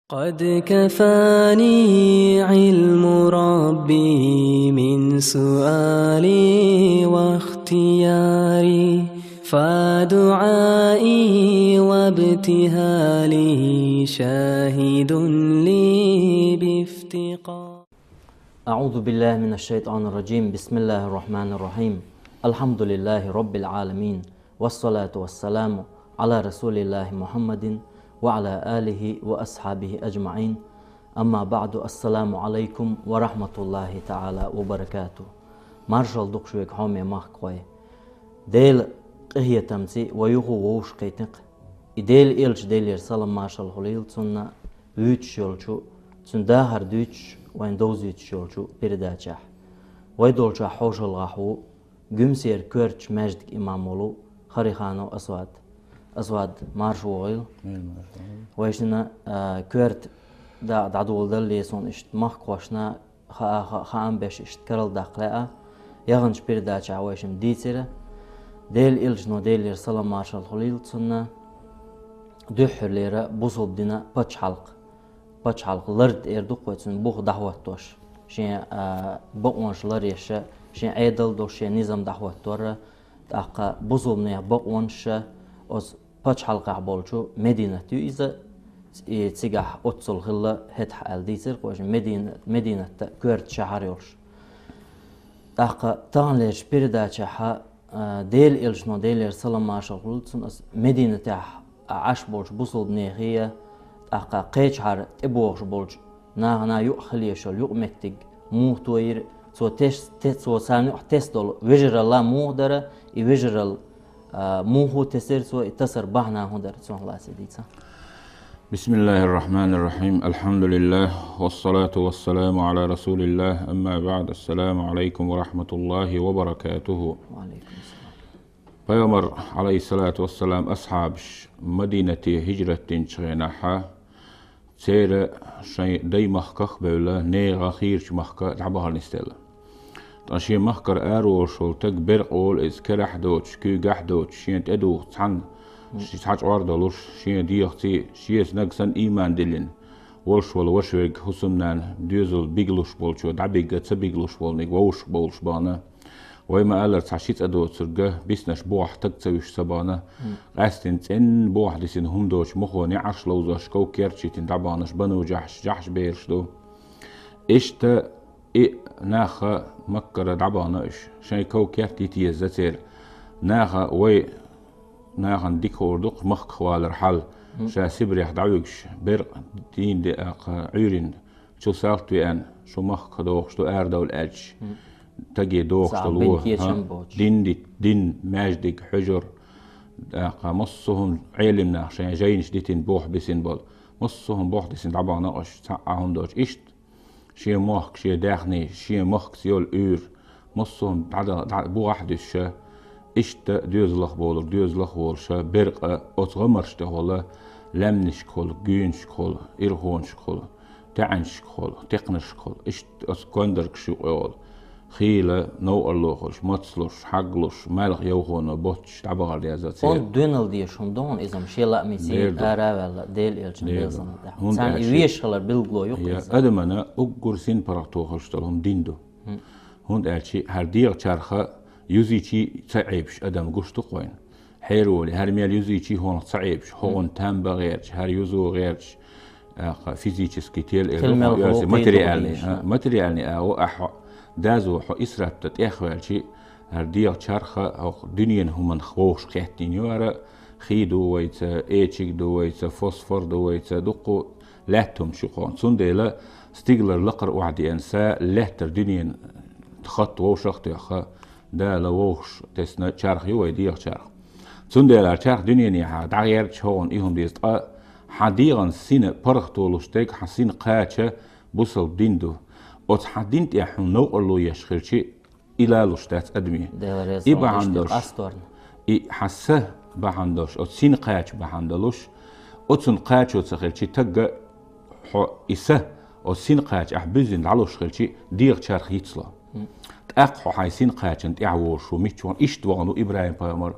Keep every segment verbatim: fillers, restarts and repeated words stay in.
قد كفاني علم ربي من سؤالي واختياري، فدعائي وابتهالي شاهد لي بافتقار. أعوذ بالله من الشيطان الرجيم. بسم الله الرحمن الرحيم. الحمد لله رب العالمين. والصلاة والسلام على رسول الله محمد وعلى آله وأصحابه أجمعين. أما بعد. السلام عليكم ورحمة الله تعالى وبركاته. Маршалла ду шуьга, хьоме махкахой. Делан къинхетамца вай юха вовшахкхийтина-кх и Делан элча, Делера салам-маршалла хуьлийла цунна, вуьйцуш йолчу, цуьнан дахар дуьйцуш, вайна довзуьйтуш йолчу передачехь. Вай долчохь хьошалгӀахь ву Гуьмсера коьртачу маьждиган имам волу Хариханов Асвад. Асвад, марша вогӀийла. Марша вогӀийла. Вайшинна, а, коьрта дакъа дӀадоладаллалц суна иштта махкахошна хаа, ха-, хаам беш иштта карладаккха лаьа. Яханчу передачехь вайшимма дийцира Делан элчано, Делера салам-маршалла хуьлийла цунна, дуьххьарлера бусалба динан пачхьалкх. Пачхьалкх лард эр ду-кх вай цуьнан бух дӀахӀоттош. Шен, а, бакъонаш ларъеш, шен Ӏедал долуш, шен низам дӀахӀоттор, тӀаккха бусалбанех бакъонаш оцу пачхьалкхехь болчу Мединат ю иза, и цигахь оццул хилла хӀетахь аьлла дийцира-кх вайшимма, Медина-, Мединат коьрта шахьар йолуш. ТӀаккха таханлерчу передачехь, а, Делан элчано, Делера салам-маршалла хуьлда цунна, аса Мединатехь Ӏаш болчу бусалбанехе, тӀаккха кхечахьара тӀебогӀуш болчу нахана юкъа хила езаш йолу юкъаметтиг муха тойира, цо тес-, те-, цо царна юкъахь тесна долу вежаралла муха дара, и вежаралла, а, муха тесира цо, и тасар бахьана хӀун дара, цунах лаций дийца. بسم الله الرحمن الرحيم. الحمد لله، والصلاة والسلام على رسول الله. أما بعد. السلام عليكم ورحمة الله وبركاته. Ва алейкум ассалам. Пайхамар, алейхиссалату вассалам, асхьабаш Мадинате хӀижрат динчу хенахь, церан шайн даймахках а бевлла, нехан хийрачу махка дӀабахар нисделла. Ткъа шен махкара араволуш волу стаг беркъа волу иза, карахь а доцуш, куьйгахь а доцуш, шена тӀедугӀу цхьаьна, цхьа чкъор а долуш, шен дегӀаций, шеца нагахь санна ийман диллина волуш волу ваша верг, хӀусамнана, доьзал бигалуш болчо дӀабигна, ца бигалуш волниг вовшах бовлуш бахана. Вай ма-аллара, цхьа ши цӀа доцург, биснарш бухахь стаг ца вуьсуш ца бахана, къаьстина цӀенна бухахь дисина хӀума доцуш, мохо неӀарш ловзош, ков керт йитина дӀабаханарш, бану жахьш, жахьш бераш ду. Иштта и нах Маккара дӀабахана уьш, шайн ков керт йита еза церан. Наха вай, нахана дика хуур ду-кх махках валар хьал, ша Сибрех дӀавуьгуш, беркъа дийна де а кха, Ӏуьйрина, чу салт веана, шу махках дохуш ду, арадовла аьлча, стаге дохуш долу, дин дит-, дин, маьждиг, хьуьжар, тӀаккха массо а хӀума, Ӏелим нах шайн жайнаш дитина, бухахь бисина болу, массо а хӀума бухахь дисина дӀабахана уьш, цхьа а хӀума доцуш. Иштта шен мохк, шен даьхни, шен махкаца йолу уьйр, массо а хӀума дӀа-, дӀа-, бухахь а дуьсуша, иштта доьзалах болург доьзалах а волуша, беркъа оцу гӀамарш тӀехула, лаьмнашкахула, гуьйнашкахула, ирхонашкахула, таьӀанашкахула, текхнашкахула, иштта оцу кондаргаш юкъа йолу, хийла новкъарло хуьлуш, мацлуш, хьаглуш, маьлха йовхоно боццуш дӀабахар деза церан. Онда доьналла дезаш хӀума ду хьуна иза-м, шен лаамца ара а ваьлла, Делан элчанан белхална тӀехь. Царна и вешахалар билгало ю-кх иза. Адамана уггар синпаргӀато хуьлуш долу хӀума дин ду. ХӀунда аьлча хӀара дегӀан чарх юзийчий ца Ӏебаш адам гуш ду-кх вайна. Хьераволий, хӀара мел юзийчий хӀунах ца Ӏебаш, хӀокхунна там бан гӀерташ, хӀара юзо гӀерташ, а, кха, физически тел эр ду хьо, материальный, а, материальный агӀо, ахьа хьо дазо, хьо исрап дан тӀехваьлчи, хӀара дегӀан чарх хӀокху дуьненан хӀуманах вовшах кхеттийна ю хӀара, хий ду вайца, эчиг ду вайца, фосфор ду вайца, дуккха лаьтта хӀума шу кхонна. Цундела стигалара лакхара охьадеана са, лаьттара дуьненан хатта вовшах а тоьхна, Дала вовшах тесна чарх ю вай дегӀан чарх. Цундела хӀара чарх дуьненехьа дӀагӀерташ хӀокхунна и хӀума деза, ткъа хьан дегӀан сина паргӀато луш дерг, хьан сина кхача бусалба дин ду. Оцу хьан дин тӀехь хьуна новкъарло еш хилчи, и лалуш дац адаме. И бахьана долуш, и хьан са бахьана долуш, оцу сина кхача бахьана долуш, оцунна кхачо ца хилчи, тагга хьо и са, оцу сина кхача ахь буьззина дӀалуш хилчи, дегӀан чарх йицло. ТӀаккха хьо хьайн сина кхачанна тӀаьхьа волуш ву, мичча вахана, иштта вахана ву ИбрахӀим-пайхамар.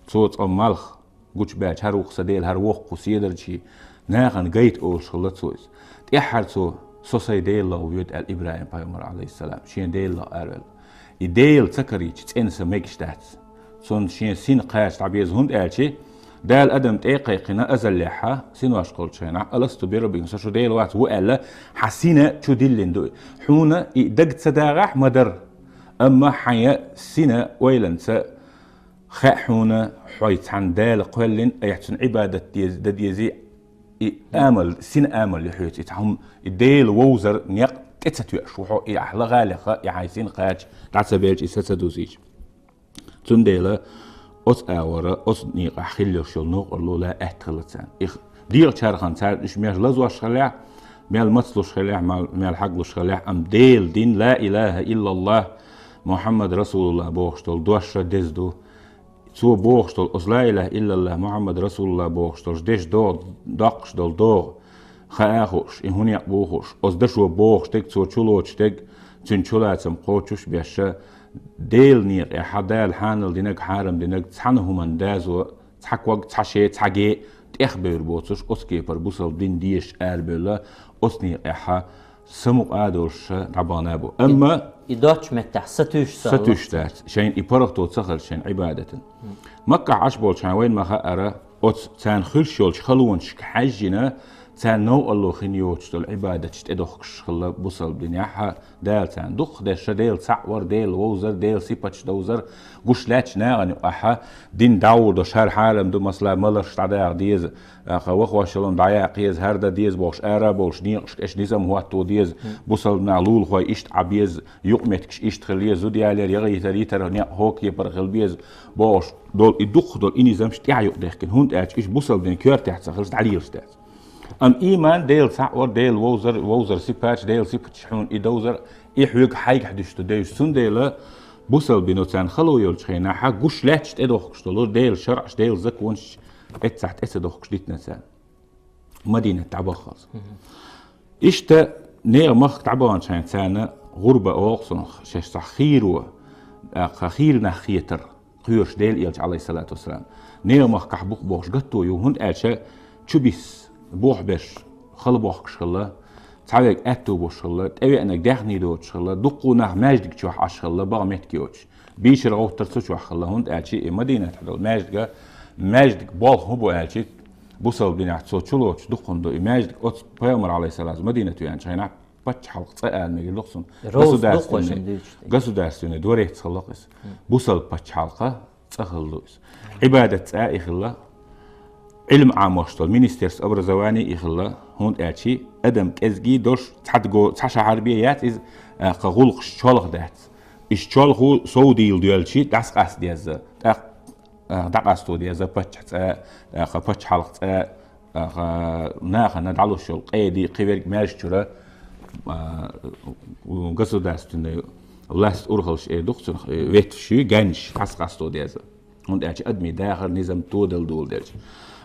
Цо цкъа малх гучубаьлча, хӀара ву-кх сан Дела, хӀара воккха ву седарчий, Нахана гайта олуш хилла цо иза. ТӀеххьара цо: «Со сайн Дела лаха воьду», — аьлла ИбрахӀим-пайхамар, Ӏалайхиссалам, шен Дела лаха аравелла. И Дела ца карийча, цӀена са мегаш дац. Цунна шен сина кхача дӀабеза, хӀунда аьлча Дала адам тӀе а кхайкхина, азаллехьа, синош кхоллучу хенахь: «Аласту бираббикум, со шун Дела вац ву?» — аьлла, хьан сина чу диллина ду. Хьуна и даг ца дагӀахь ма дара, амма хьан я сина ойланца хаьа хьуна, хьо цхьана Дала кхоьллина, айхьа цунна Ӏибадат деза, дан дезий, и амал, сина амал ю хьоьца, и цхьа хӀума, и Дела вовзар некъ тӀе ца тоьуш ву хьо, и ахь лагӀа а леха, и хьайн сина кхача дӀа ца белча, и са ца дузийча. Цундела оцу агӀора, оцу некъахь хилла йолуш йолу новкъарло лан аьтта хилла царна. Их дегӀачархана цара уьш мел лазош хиллехь, мел мацлуш хиллехь, мел, мел хьаглуш хиллехь, амма Делан дин, ла илаха иллаллах, Мухьаммад расулуллах бохуш долу дош деза ду. Цо бохуш долу оцу ла илаха иллаллах, Мухьаммад расулуллах бохуш долуш деш догӀу, доккхуш долу догӀу, хаа а хууш, и хӀун некъ бу а хууш, оцу дашо бохуш дерг, цо чулоцуш дерг, цуьнан чулацам кхочуш а беш, Делан некъехь Дала хьанал динарг, хьарам динарг, цхьана хӀуманна дазо, цхьа ког, цхьа ше, цхьа ге тӀехбевр боцуш, оцу кепара бусалба дин дезаш арабевлла, оцу некъехь самукъа а долуш дӀабахана бу. Амма И доцчу меттехь сатуьйсуш ца сатуьйсуш дац, шайна и паргӀато ца хилча шайн Ӏибадатан. Маккахь Ӏаш болчу хьайн вайна ма хаъара, оцу царна хуьлуш йолчу халонашка хьаьжжина, царна новкъарло хин йоцуш долу Ӏибадаташ тӀедохкуш хилла бусалба динехь, Дала царна дукхахдерш, Дела цхьаъ вар, Дела вовзар, Дела сипаташ довзар, гуш лаьтташ нахана юкъахь, дин дӀагӀур долуш, хӀара хьарам ду, масала, маларш дӀадаха деза, аха, вахош йолу дӀаяккха еза, хӀара дан деза бохуш, ара а бовлуш, некъашка эш низам хӀотто деза, бусалба нах лулахой иштта Ӏа беза, юкъаметтигаш иштта хила еза, зуда ялор, яхӀийтар, йитар некъ хӀокху кепара хила беза бохуш долу и дукхахдолу и низамаш тӀаьхьа юкъадехкина, хӀунда аьлча уьш бусалба дин коьртехь ца хилча дӀалелаш дац. Амма ийман, Дела цхьаъ вар, Дела вовзар, вовзар сипаташ, Дела сипаташ хьуна и довзар, и хьоьга хьайгахь дуьсту девзаш. Цундела бусалба дино царна хало йолчу хенахь, гуш лаьтташ тӀедохкуш долу Делан шарӀаш, Делан законаш эццахь тӀе ца дохкуш дитина царна. Мадинат дӀабаххалц. Иштта нехан махка дӀабаханчхьайн царна гӀурба олу цунах, шаьш цхьа хийро, тӀаккха хийра нах хетар, кхоьруш Делан элча, Ӏалайхиссалату вассалам. Нехан махкахь бу-кх бохуш гатто ю, хӀунда аьлча чубисса бохь берш хала бохкуш хилла, цхьаверг аьтту болуш хилла, тӀевеанарг даьхний доцуш хилла, дуккха нах маьждиг чохь Ӏаш хилла, бага меттиг йоцуш. Бийшар гӀовттар цу чохь хилла, хӀунда аьлча и Мадинатехь долу маьждига, маьждиг болх хӀун бу аьлча, бусалба динехь цо чулоцуш дуккха ду. И маьждиг оцу пайхамар, Ӏалайхиссалам, Мадинат веанчу хенахь паччахьалкх цӀе ала мегар ду-кх цунна. Роза ду-кх вайшинна дуьйцуш дерг. Государственный дворец хилла-кх иза. Бусалба паччахьалкха цӀа хилла ду иза. Ӏибадат цӀа и хилла, Ӏилма Ӏамош долу министерство образования и хилла, хӀунда аьлча адам кӀезгий долуш цхьа дго, цхьа шахьар бен яц иза, а, кху гӀуллакхаш чолха дац. Иза чолхо сов дийла доьлча дӀасакъаста деза, тӀаккха, а, дӀакъасто деза паччахь цӀа, тӀаккха паччахьалкх цӀа, тӀаккха нахана дӀалуш йолу къеди, кхин верг маьждиг чуьра, а, государственный власть урхаллаш эр ду-кх цунах, э, ветваш ю, гаьнаш дӀасакъасто деза. ХӀунда аьлча адамийн дахар, низам тодала доладелча.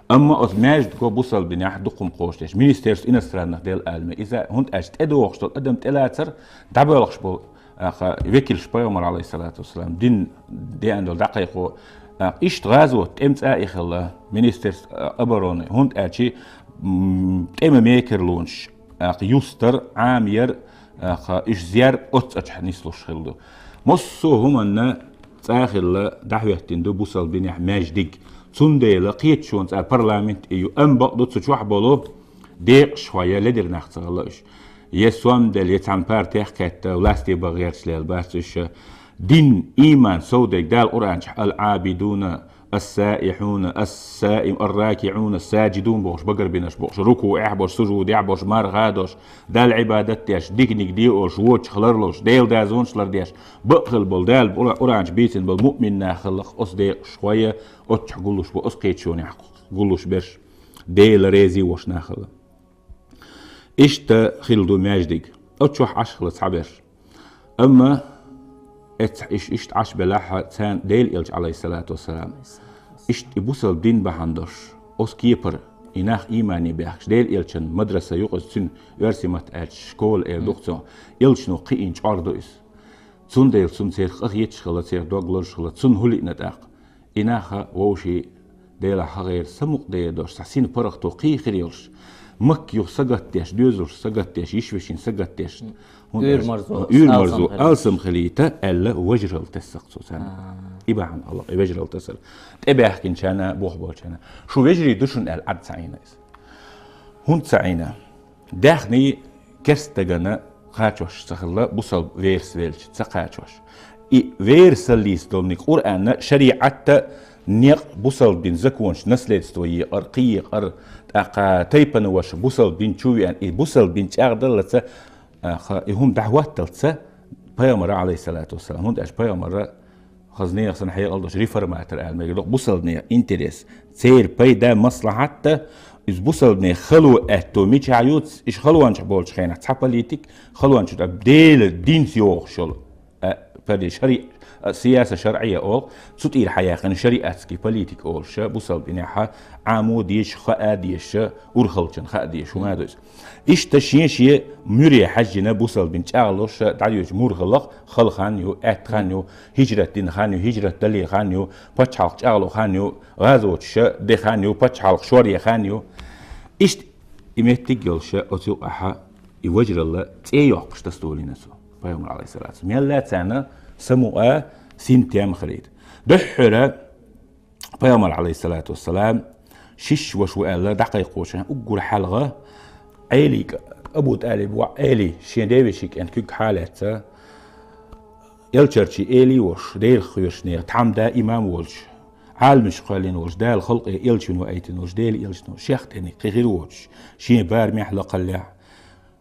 Амма оцу маьждиго бусалба динехь дукха хӀума кхочушдеш, министерство иностранных дел ала мега иза, хӀунда аьлча тӀедогӀуш долу адам тӀелацар, дӀабоьлхуш болу, аха, векалш пайхамар, Ӏалайхиссалату вассалам, дин деана долу дӀакхайкхо, а, иштта гӀазот, тӀеман цӀа и хилла, министерство, а, обороны, хӀунда аьлча, м, тӀеман мекарлонаш, аха, юстар, Ӏамаяр, аха, уьш зер оццачохь нислуш хилла ду. Массо а хӀуманна цӀа хилла дӀахӀоьттина ду бусалба динехь маьждиг. Цундела кхеташонан цӀа парламент и ю, амма бакъду цу чохь болу декъашхой я ледара нах ца хилла уьш. Я сом делла, я цхьана партех кхетта, власте бан гӀерташ лела бац уьш. Дин, ийман совдерг Дала Къуръан чохь: «Ал-Ӏабидуна, ас-саихьуна, ас-саим-, ар-ракиӀуна, ас-саджидун», — бохуш, багарбинарш бохуш, рукуӀехь болуш, сужудехь болуш, марха долуш, Далла Ӏибадат деш, диканиг де олуш, вочух ларлуш, Делан дозанаш лардеш, бакъ хилла болу, Дала Къура-, Къуръан чу бийцина болу муъмин нах хилла-кх оцу декъашхой, оццахь гуллуш бу, оцу кхеташонехь гуллуш берш, Дела реза волуш нах хилла. Иштта хилла ду маьждиг. Оцу чохь Ӏаш хилла цхьаберш. Амма эццахь иш-, иштта Ӏаш белахь царна Делан элча, Ӏалайхиссалату вассалам, иштта и бусалба дин бахьана долуш, оцу кепара и нах иймане баьхкаш, Делан элчан мадраса ю-кх иза, цуьнан оьрсийн матта аьлча школа эр ду-кх цо, элчано кхиийна чкъор ду иза. Цундела цунна церан къахеташ хилла, церан дог лозуш хилла, цунна хӀун лиъна тӀаккха? И нах вовшийн Делахь хьагӀера самукъаде дош, цхьа син паргӀато кхийхира йолуш, Макка юха сагатдеш, доьзалш сагатдеш, йиш-вешин сагатдеш. ХӀунда аьлча, Уьйр-марзо, уьйр-марзо, алсам хилийта. Алсам хилийта аьлла, вежаралла тесна-кх цо царна. И бахьана хилла-кх и вежаралла тасар. ТӀебаьхкинчарна, бохаболчарна: «Шун вежарий ду шуна», — аьлла, Ӏад ца Ӏийна иза. ХӀунда ца Ӏийна? Даьхний керста дагана кхачош ца хилла, бусалба верас велча ца кхачош. И верасаллица долниг Къуръанна, шариӀатта, некъ, бусалба дин законаш, наследство екъар, кхин екъар, тӀаккха тайпана ваша бусалба дин чу веана, и бусалба дин чӀагӀдаллалца, а, ха, и хӀума дӀахӀотталца, пайхамара, Ӏалайхиссалату вассалам, хӀунда аьлча пайхамара хаза нехан санна хьекъал долуш реформатор аьлла мегар ду-кх, бусалба нехан интерес, церан пайда, маслахьатта, иза бусалба нехан хало аьтто мичахь ю, иша халончохь болчу хенахь цхьа политик, халончу тӀе Делан динца йогӀуш йолу, а, пари-, шари-, а, сияса шарӀия олу, цу тӀера хьаяьккхина шариатский политика олуш, бусалба динехь Ӏамо дезаш, хаа дезаш, урхалчун хаа дезаш хӀума ду иза. Иштта шен-шен муьре хьаьжжина бусалба дин чӀагӀлуш дӀайоьдучу мур хилла-кх, хала хан ю, аьтта хан ю, хӀижрат дина хан ю, хӀижрат дале хан ю, пачхьалкх чӀагӀло хан ю, гӀазоташ де хан ю, пачхьалкх шоръе хан ю. Иштта и меттиг а йолуш, оцу юкъахь и вежаралла цӀе йоккхуш тасадолийна цо, пайхамар, Ӏалайхиссалату вассалам. Мел лаьцна самукъа, синтем хилийта. Дуьххьара пайхамар, Ӏалайхиссалату вассалам, шишша ваша ву аьлла дӀакхайкхочу хенахь, уггар хьалха Ӏели, Абу ТӀалиб воӀ Ӏели, шен девешин кӀентан куьг хьалаьцна, элчанчий Эли вош, Делах кхоьруш нехан тхьамда имам волчу, Ӏаламаш кхоьллина волчу, Дала халкъе элчано ваийтина волчу, Делан элчано шех тӀе кхин хир воцуш, шен барамехь, лакхаллехь,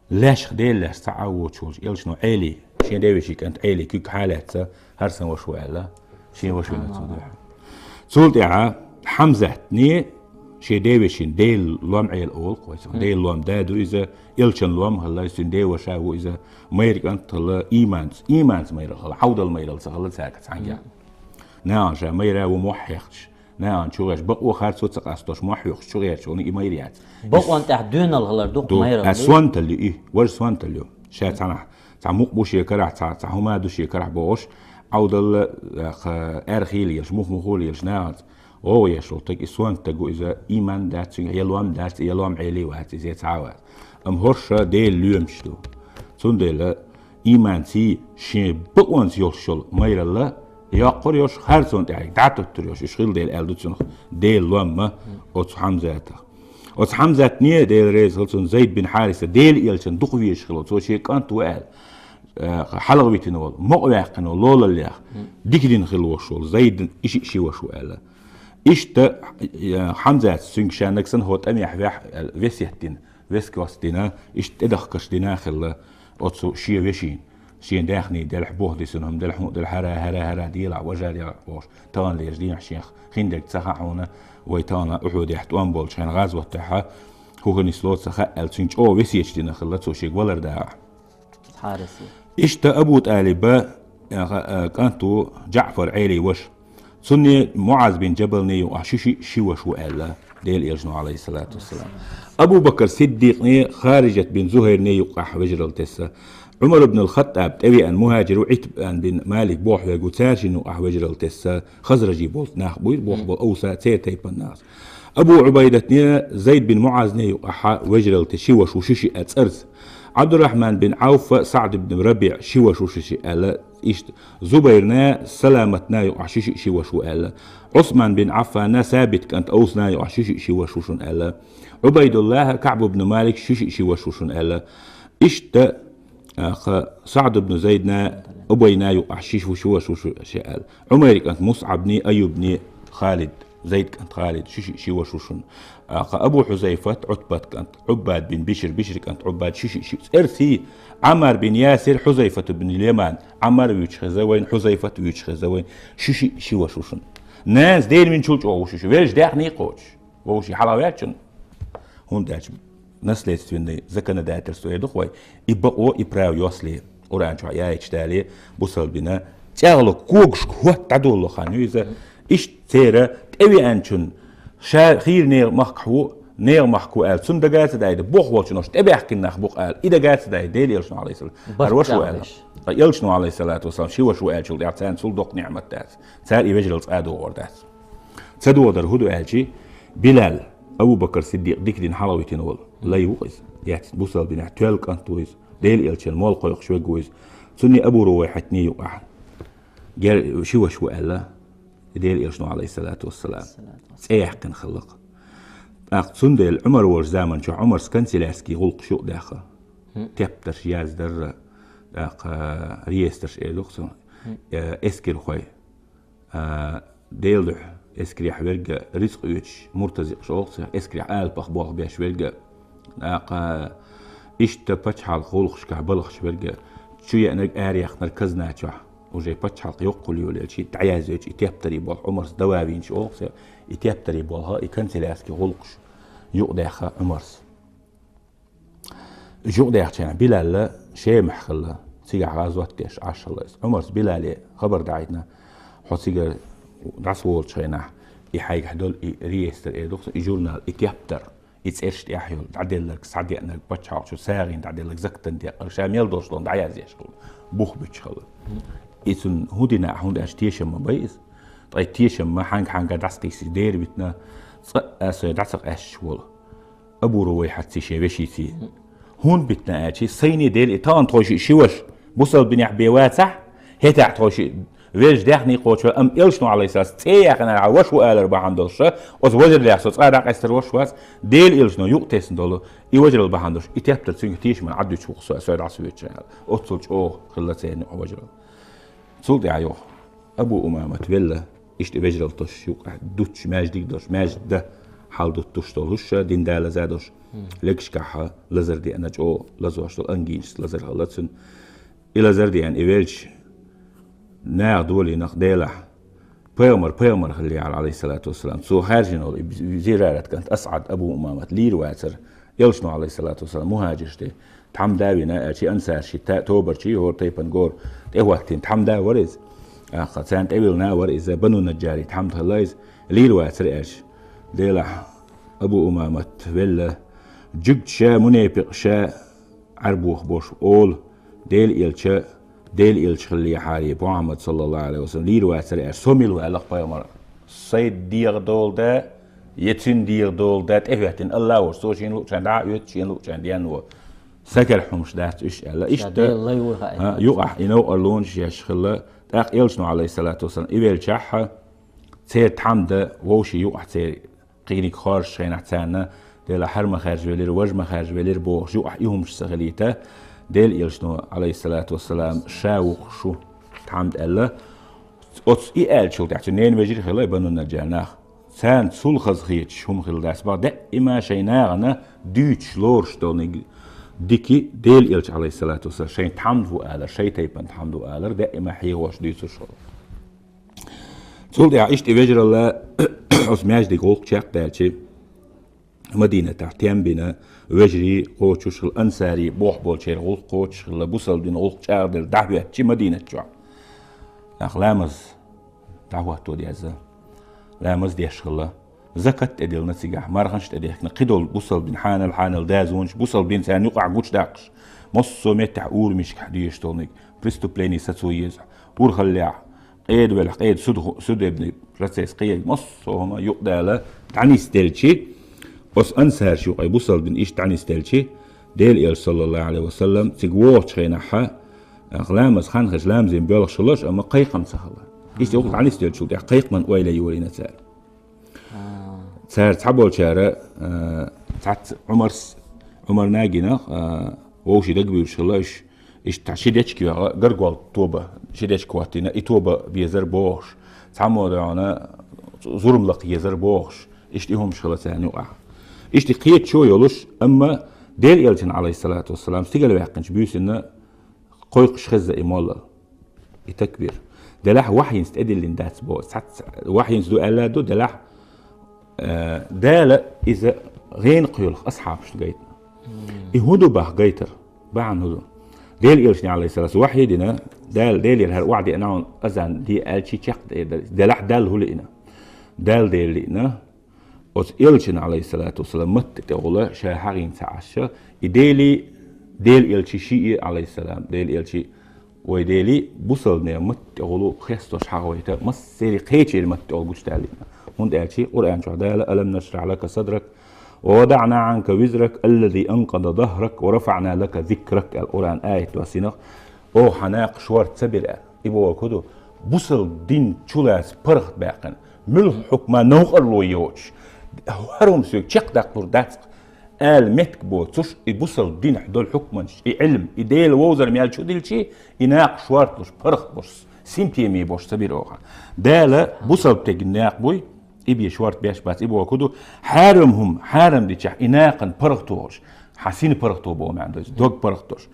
лаьшха Дела лаьцна цхьа а воцуш волчу элчано Ӏели, шен девешин кӀентан Ӏели куьг хьалаьцна, хӀара сан ваша ву аьлла, шен ваша вина цо дуьхьа. Цул тӀаьхьа Хьамзатне шен девешин, Делан лом Ӏела олу-кх вай цунах. Делан лом да ду иза, элчан лом хилла, иза цуьнан деваша ву иза, майра кӀант хилла, ийманца, ийманца майра хилла, хьовдал майралла ца хилла цаьрга цхьаьнгге. Нахана ша майра ву мохь хьехча, нахана чу гӀерташ, бакъо харцо ца къастош, мохь хьоькхуш чу гӀерташ волу и майра яц. Бакъонан тӀехь доьналла хилар ду-кх майралла. Ас сонталла ю и, важа сонталла ю. Ша цхьанахь, цхьа мукъа бу шен карахь, цхьа, цхьа хӀума ду шен карахь бохуш, Ӏовдалла, кха, аьрхийла еш, мух-мухула еш нахаца гӀовгӀа еш волу стаг, и сонта стаг ву иза, ийман дац цуьнгахь, я лом дац, я лом Ӏели вац, иза цхьа а вац. Амма хӀорш Делан лоьмаш ду. Цундела ийманций, шен бакъонца йолуш йолу майралла йоккхур йолуш, харцонна тӀехь дӀатуттур йолуш, уьш хилла дела аьлла ду цунах Делан ломма оцу Хьамзатах. Оцу Хьамзатне, Дела реза хила цунна, Зайд бин Хьариса, Делан элчанна дукха везаш хилла, цо шен кӀант ву аьлла, э, хьалха витина волу, мукъаваьккхина волу лолаллех, дика дина хилла волуш волу Зайд и шиъ ши ваша ву аьлла. Иштта, э, Хьамзатас цуьнга ша нагахь санна хӀокху тӀамехь вехь аьлла, весет дина, весет дина, иштта тӀедахкарш дина хилла оцу шен вешина. Шен даьхний делахь, бух дисина хӀума делахь, хӀума делахь, хӀара, хӀара, хӀара, делахь, важа делахь бохуш, тахана лерчу дийнахь шен хиндерг ца хаьа хьуна, вай тахана Ухьудехь тӀом болчу хенахь, гӀазот тӀехь хӀун хир нисло ца хаьа аьлла, цуьнга чӀогӀа весеташ дина хилла цо шега валар дагахь. Хьариса. Иштта Абу ТӀалиба, а, а, кӀант ву ДжаӀфар, Ӏелин ваша. Цунна МуӀаз бин Джабална юкъахь ши шиъ ши ваша ву аьлла Делан элчано, Ӏалайхиссалату вассалам. Абу Бакр Сиддикъна Хариджат бин Зухайрна юкъахь вежаралла тесна. Ӏумар ибн ал-ХаттӀаб тӀевеана мухӀажир ву, Ӏитбан бин Малик боху верг ву, цаьршинна юкъахь вежаралла тесна, хазражий болу нах буй, боху болу овса, церан тайпан нах. Абу Ӏубайдатна Зайд бин МуӀазна юкъахь вежаралла тесна ши ваша ву, ши шиъ а цӀарца. Ӏабдуррахьман бин Ӏауфа, СаӀд ибн РабиӀ ши ваша ву, ши шиъ аьлла, иштта. Зубайрна Саламатна юкъахь ши шиъ ши ваша ву аьлла. Ӏусман бин Ӏаффана Сабит кӀант Овсна юкъахь ши шиъ ши ваша ву шуна аьлла. Ӏубайдуллаха КаӀб ибн Малик ши шиъ ши ваша ву шуна аьлла. Иштта, а, кха, СаӀд ибн Зайдна Убайна юкъахь ши ши ваша ву шуна аьлла. Ӏумайр кӀант МусӀабна, Айюбна Халид, Зайд кӀант Халид, ши шиъ ши ваша ву шуна. А, кха, Абу Хьузайфат, Ӏутбат кӀант Ӏуббад бин Бишр, Бишр кӀант Ӏуббад, ши шиъ ши. ЦӀерций Ӏаммар бин Ясир, Хьузайфат бин Леман, Ӏаммар вуьйцуш хеза вайна, Хьузайфат вуьйцуш хеза вайна, ши шиъ ши ваша ву шуна. Нанас Дела муьнчул чӀогӀа ву шуьша, велча даьхний кхочуш. Вовший хьалха ваьччун. ХӀунда аьлча наследственный законодательство эр ду-кх вай, и бакъо, и право йосле. Къуръан чохь яйча дале, бусалба дина чӀагӀло когашка хӀотта дӀадолало хан ю иза. Иштта церан тӀевеанчун ша хийра нехан махкахь ву, нехан махка ву аьлла, цунна дага а ца даийта, боху волчун ош тӀебаьхкина нах бу-кх аьлла, и дага а ца даийта, Делан элчано, Ӏалайхиссалам, хӀара ваша ву аьлла. Ткъа элчано, Ӏалайхиссалату вассалам, ши ваша ву аьллачул тӀаьхьа царна цул доккха ниӀмат дац. Цара и вежаралла цкъа а дохор дац. Ца догӀа дар хӀун ду аьлчи, Билал, Абу Бакр Сиддикъ дика дина хьалавитина волу лай ву иза. Яц бусалба динехь тоьлла кӀант ву иза. Дела элчан мол кхойкхуш верг ву иза. Цунна Абу Рувайхьатни юкъахь. Гер ши ваша ву аьлла, Дела элчано, алейхиссалату вассалам, цӀе яьккхина хиллакх. ТӀаккха цундела Ӏумар волчу заман чохь Ӏумарс канцелярский гӀуллакхаш юкъадаьхна. Тептарш яздарра, тӀаккха реестрш эр ду-кх цунах, э, эскархой. А, Делан дуьхьа эскарехь верг а, рицкъ оьцуш, муртазикъаш олу царах, эскарехь алапах болх беш верг а, тӀаккха иштта пачхьалкхан гӀуллакхашкахь балхаш верг а, чу еанарг, араяьккхинарг казна чохь, уже пачхьалкх йоккхула йолаелча, дӀаяздойчу и тептарий болх Ӏумарс дава вийначу олу царах, и тептарий болх а, и канцелярский гӀуллакхаш юкъадаьхна Ӏумарс. Юкъадаьхначу хенахь Билал Шемахь хилла, цигахь гӀазот деш Ӏаш хилла иза. Ӏумарс Билале хабар даийтина, хьо цигара дӀасаволучу хенахь, и хьайгахь долу и реестр эр ду-кх цо, и журнал, и тептар, и цӀераш тӀехь йолу, дӀаделларг, схьадеанарг, пачхьалкх чу сагӀина дӀаделларг, закатан декъарг, ша мел долуш долу дӀаяздеш хилла, бух буьтуш хилла. И цунна хӀун дина ахь, хӀунда аьлча тешам ма бай иза. Ткъа и тешам ма хьанга-хьанга дӀасакхийсий дера витина, цкъа а со дӀа ца къаьсташ волу. Абу Рувайхьатций шен вешийций. ХӀунда битина аьлчи, сайне дела и тахана тхойшиъ ши ваша бусалба динехь бен вацахь, хӀетахь тхойшиъ вежа даьхний кхочу, амма элчано, алейхиссалам, цӀе яьккхинархьа ваша ву алар бахьана долуш, оцу вежараллех со цкъа а дӀакъаьстар ваша вац, Дела элчано юкъатесна долу и вежаралла бахьана долуш, и тептар цуьнга тешаман Ӏад дуьтуш ву-кх со, со дӀасавоьдуш аьлла. Оццул чӀогӀа хилла церан юкъа вежаралла. Цул тӀаьхьа юха Абу Умамат велла, иштта вежаралла тосуш юкъахь дуттуш, маьждиг долуш, маьждиг дан хьал дуттуш долуш, дин да лаза долуш, легашкахь лазар деана, чӀогӀа лазош долу ангинашца лазар хилла цуьнан. И лазар деана, и велча, наха долийна-кх Делахь, пайхамар, пайхамар хилла яхьара, алейхиссалату вассалам. Цо хаьржина волу и зирарат кӀант АсӀад Абу Умамат лийр вацара, элчано, алейхиссалату вассалам, мухӀажирш де. Тхьамда а вина, аьлчи ансарши, та-, тобарчий, хӀора тайпана гора тӀехӀоттийна тхьамда а вара иза. Аха, царна тӀевиллина а вара иза, Бану Наджари тхьамда хилла иза, лийр вацара аьлча. Делахь Абу Умамат велла, жуьгташа, мунепикъаша, Ӏарбоха бош олу, Дела элча, Дела элча хиллехьарий, Мухьаммад саллаллаху алейхи ва саллям, лийр вацара аьлча, со мила ваьлла-кх пайхамар. Сай дегӀан дола да, я цуьнан дегӀан дола да, тӀехӀоьттина Аллах волчу, цо шена луучарна дӀа а оьцу, шена луучарна денна во. Сакара хӀумаш дац уьш аьлла. Иштта, Делан лай ву хаьа. А, юкъахь и новкъарлонаш еш хилла, тӀаккха элчано, алейхиссалату вассалам, и велчахьа, церан тхьамда вовшийн юкъахь церан кхиниг хоржуш хенахь царна, Дела хӀара ма хаьржа велира, важа ма хаьржа велира бохуш, юкъахь и хӀумаш ца хилийта, Дела элчано, алейхиссалату вассалам, ша ву-кх шу тхьамда аьлла. Оцу и аьллачул тӀаьхьа цу ненан вежарий хилла и Бану Наджар нах. Царна цул хаза хеташ хӀума хилла дац бах, даима шайн нахана дуьйцуш лоруш долниг дики Дела элча, алейхиссалату вассалам, шайн тхьамда ву алар, шайн тайпана тхьамда ву алар, даима хьехош дуьйцуш хилла. Цул тӀаьхьа иштта и вежаралла оцу маьждиг гӀуллакх чекхдаьлчи, Мадинатахь тем бина, вежарий кхочуш хилла, ансарий боху болчеран гӀуллакх кхочуш хилла, бусалба динан гӀуллакх чӀагӀделла дӀахӀоьттичи Мадинат чохь. Нах ламаз дӀахӀотто деза. Ламаз деш хилла. Закат тӀедиллина цигахь, марханаш тӀедехкина, кхидолу бусалба дин хьанал-хьанал дазонаш, бусалба дин царна юкъахь гучудаккхаш, массо а меттехь урамашкахь дезаш долниг, преступление сацо еза, урхаллехь, къеда велахь, къеда суд-, судебный процесс кхиерг, массо а хӀума юкъадала дӀанисделчи, оцу ансарш юкъа бусалба дин иштта дӀанисделчи, Дела элча, саллаллаху алейхи ва саллям, цига вогӀучу хенахьа, ламаз хан хеза, ламазин боьлхуш хилла, амма кхайкхам ца хилла. Иштта юкъа дӀанисделчул тӀаьхьа кхайкхаман ойла йолийна цара. Цара цхьаболчара, а, цхьацца Ӏумарс, Ӏумар нагина, а, вовший дагабуьйлуш хилла уьш, иштта ши дечка йоьгӀа, гаргол тоба, ши дечка хӀоттийна, и тоба безар бохуш, цхьаммо догӀана зурма лакха езар бохуш, иштта и хӀумаш хилла царна юкъахь. Иштта кхетачо йолуш, амма Дела элчана, алейхиссалату вассалам, стигала ваьккхинчу буьйсанна, кхойкхуш хезза и моллал, и такбир. Делахь вахьйинца тӀедиллина дац бо, цхьацца вахьйинца ду аьлла ду, делахь, э, Дала иза гӀенах йолух асхьабашна гайтина. И хӀун ду бах гайтар? Бахьана хӀун ду? Дела элчане, алейхиссалату, вахьйи дина, Дала, Делера хӀара охьадеана хьуна азан де аьлчи чекх де-, делахь Далла хӀун лиъна? Дала Дела лиъна, оцу элчана, алейхиссалату вассалам, матта тӀехула ша хьагӀийна ца Ӏаш, и Дели, Дела элчи шиъ, алейхиссалам, Дела элчи, вай Дели, бусалбане матта тӀехула хестош хьагӀойта, массери кхечери матта тӀехула гучудаьллина. ХӀунда аьлча Къуръан чохь Дала: «Алам нашрахь лака садрак, ва вадаъна анка визрак, аллази анкъада захрак, ва рафаъна лака зикрак», аьлла Къуръан аят доссинах. Оха хьан накха шорта ца бира аьлла. И бохург хӀун ду? Бусалба дин чулаца паргӀат баьккхина. Муьлхха хьукма новкъарло йоцуш, хӀара хӀума соьга чекхдаккхалур дац-кх аьлла меттиг боцуш, и бусалба динехь долу хьукманаш, и Ӏилма, и Дела вовзар мел чу дилчи, и накха шорта луш, паргӀат луш, синтеме болуш ца бира оха. Дала бусалба стеган накха буй, и бен шорта беш бац, и бохург хӀун ду? Хьарам хӀума хьарам дичахь, и нахана паргӀато хуьлуш, хьан сина паргӀато боху маьӀна ду иза, дог паргӀатдеш.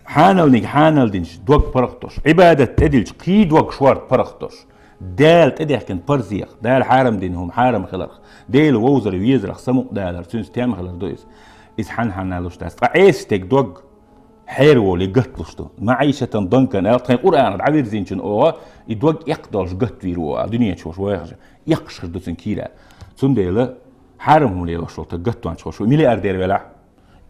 Хьаналниг хьанал динчу дог паргӀатдеш, Ӏибадат тӀедилча кхин дог шорта паргӀатдеш. Дала тӀедехкина парзех, Дала хьарам дина хӀума хьарам хиларх, Дела вовзар везарх самукъадалар, цуьнца тем хилар ду иза. Иза хьан-хьанна луш дац. Ткъа Ӏеса стеган дог хьераволий гаттлуш ду. МаӀишатан данкан аьлла, тхайн Къуръанах дӀавирзинчун оха, и дог эккха долуш гатвийр ву а, дуьнен чу вайхажа, эккхаш хир ду цуьнан кийра. Цундела хьарам хӀума лелош волу стаг гатванча хьо шу миллиардер велахь,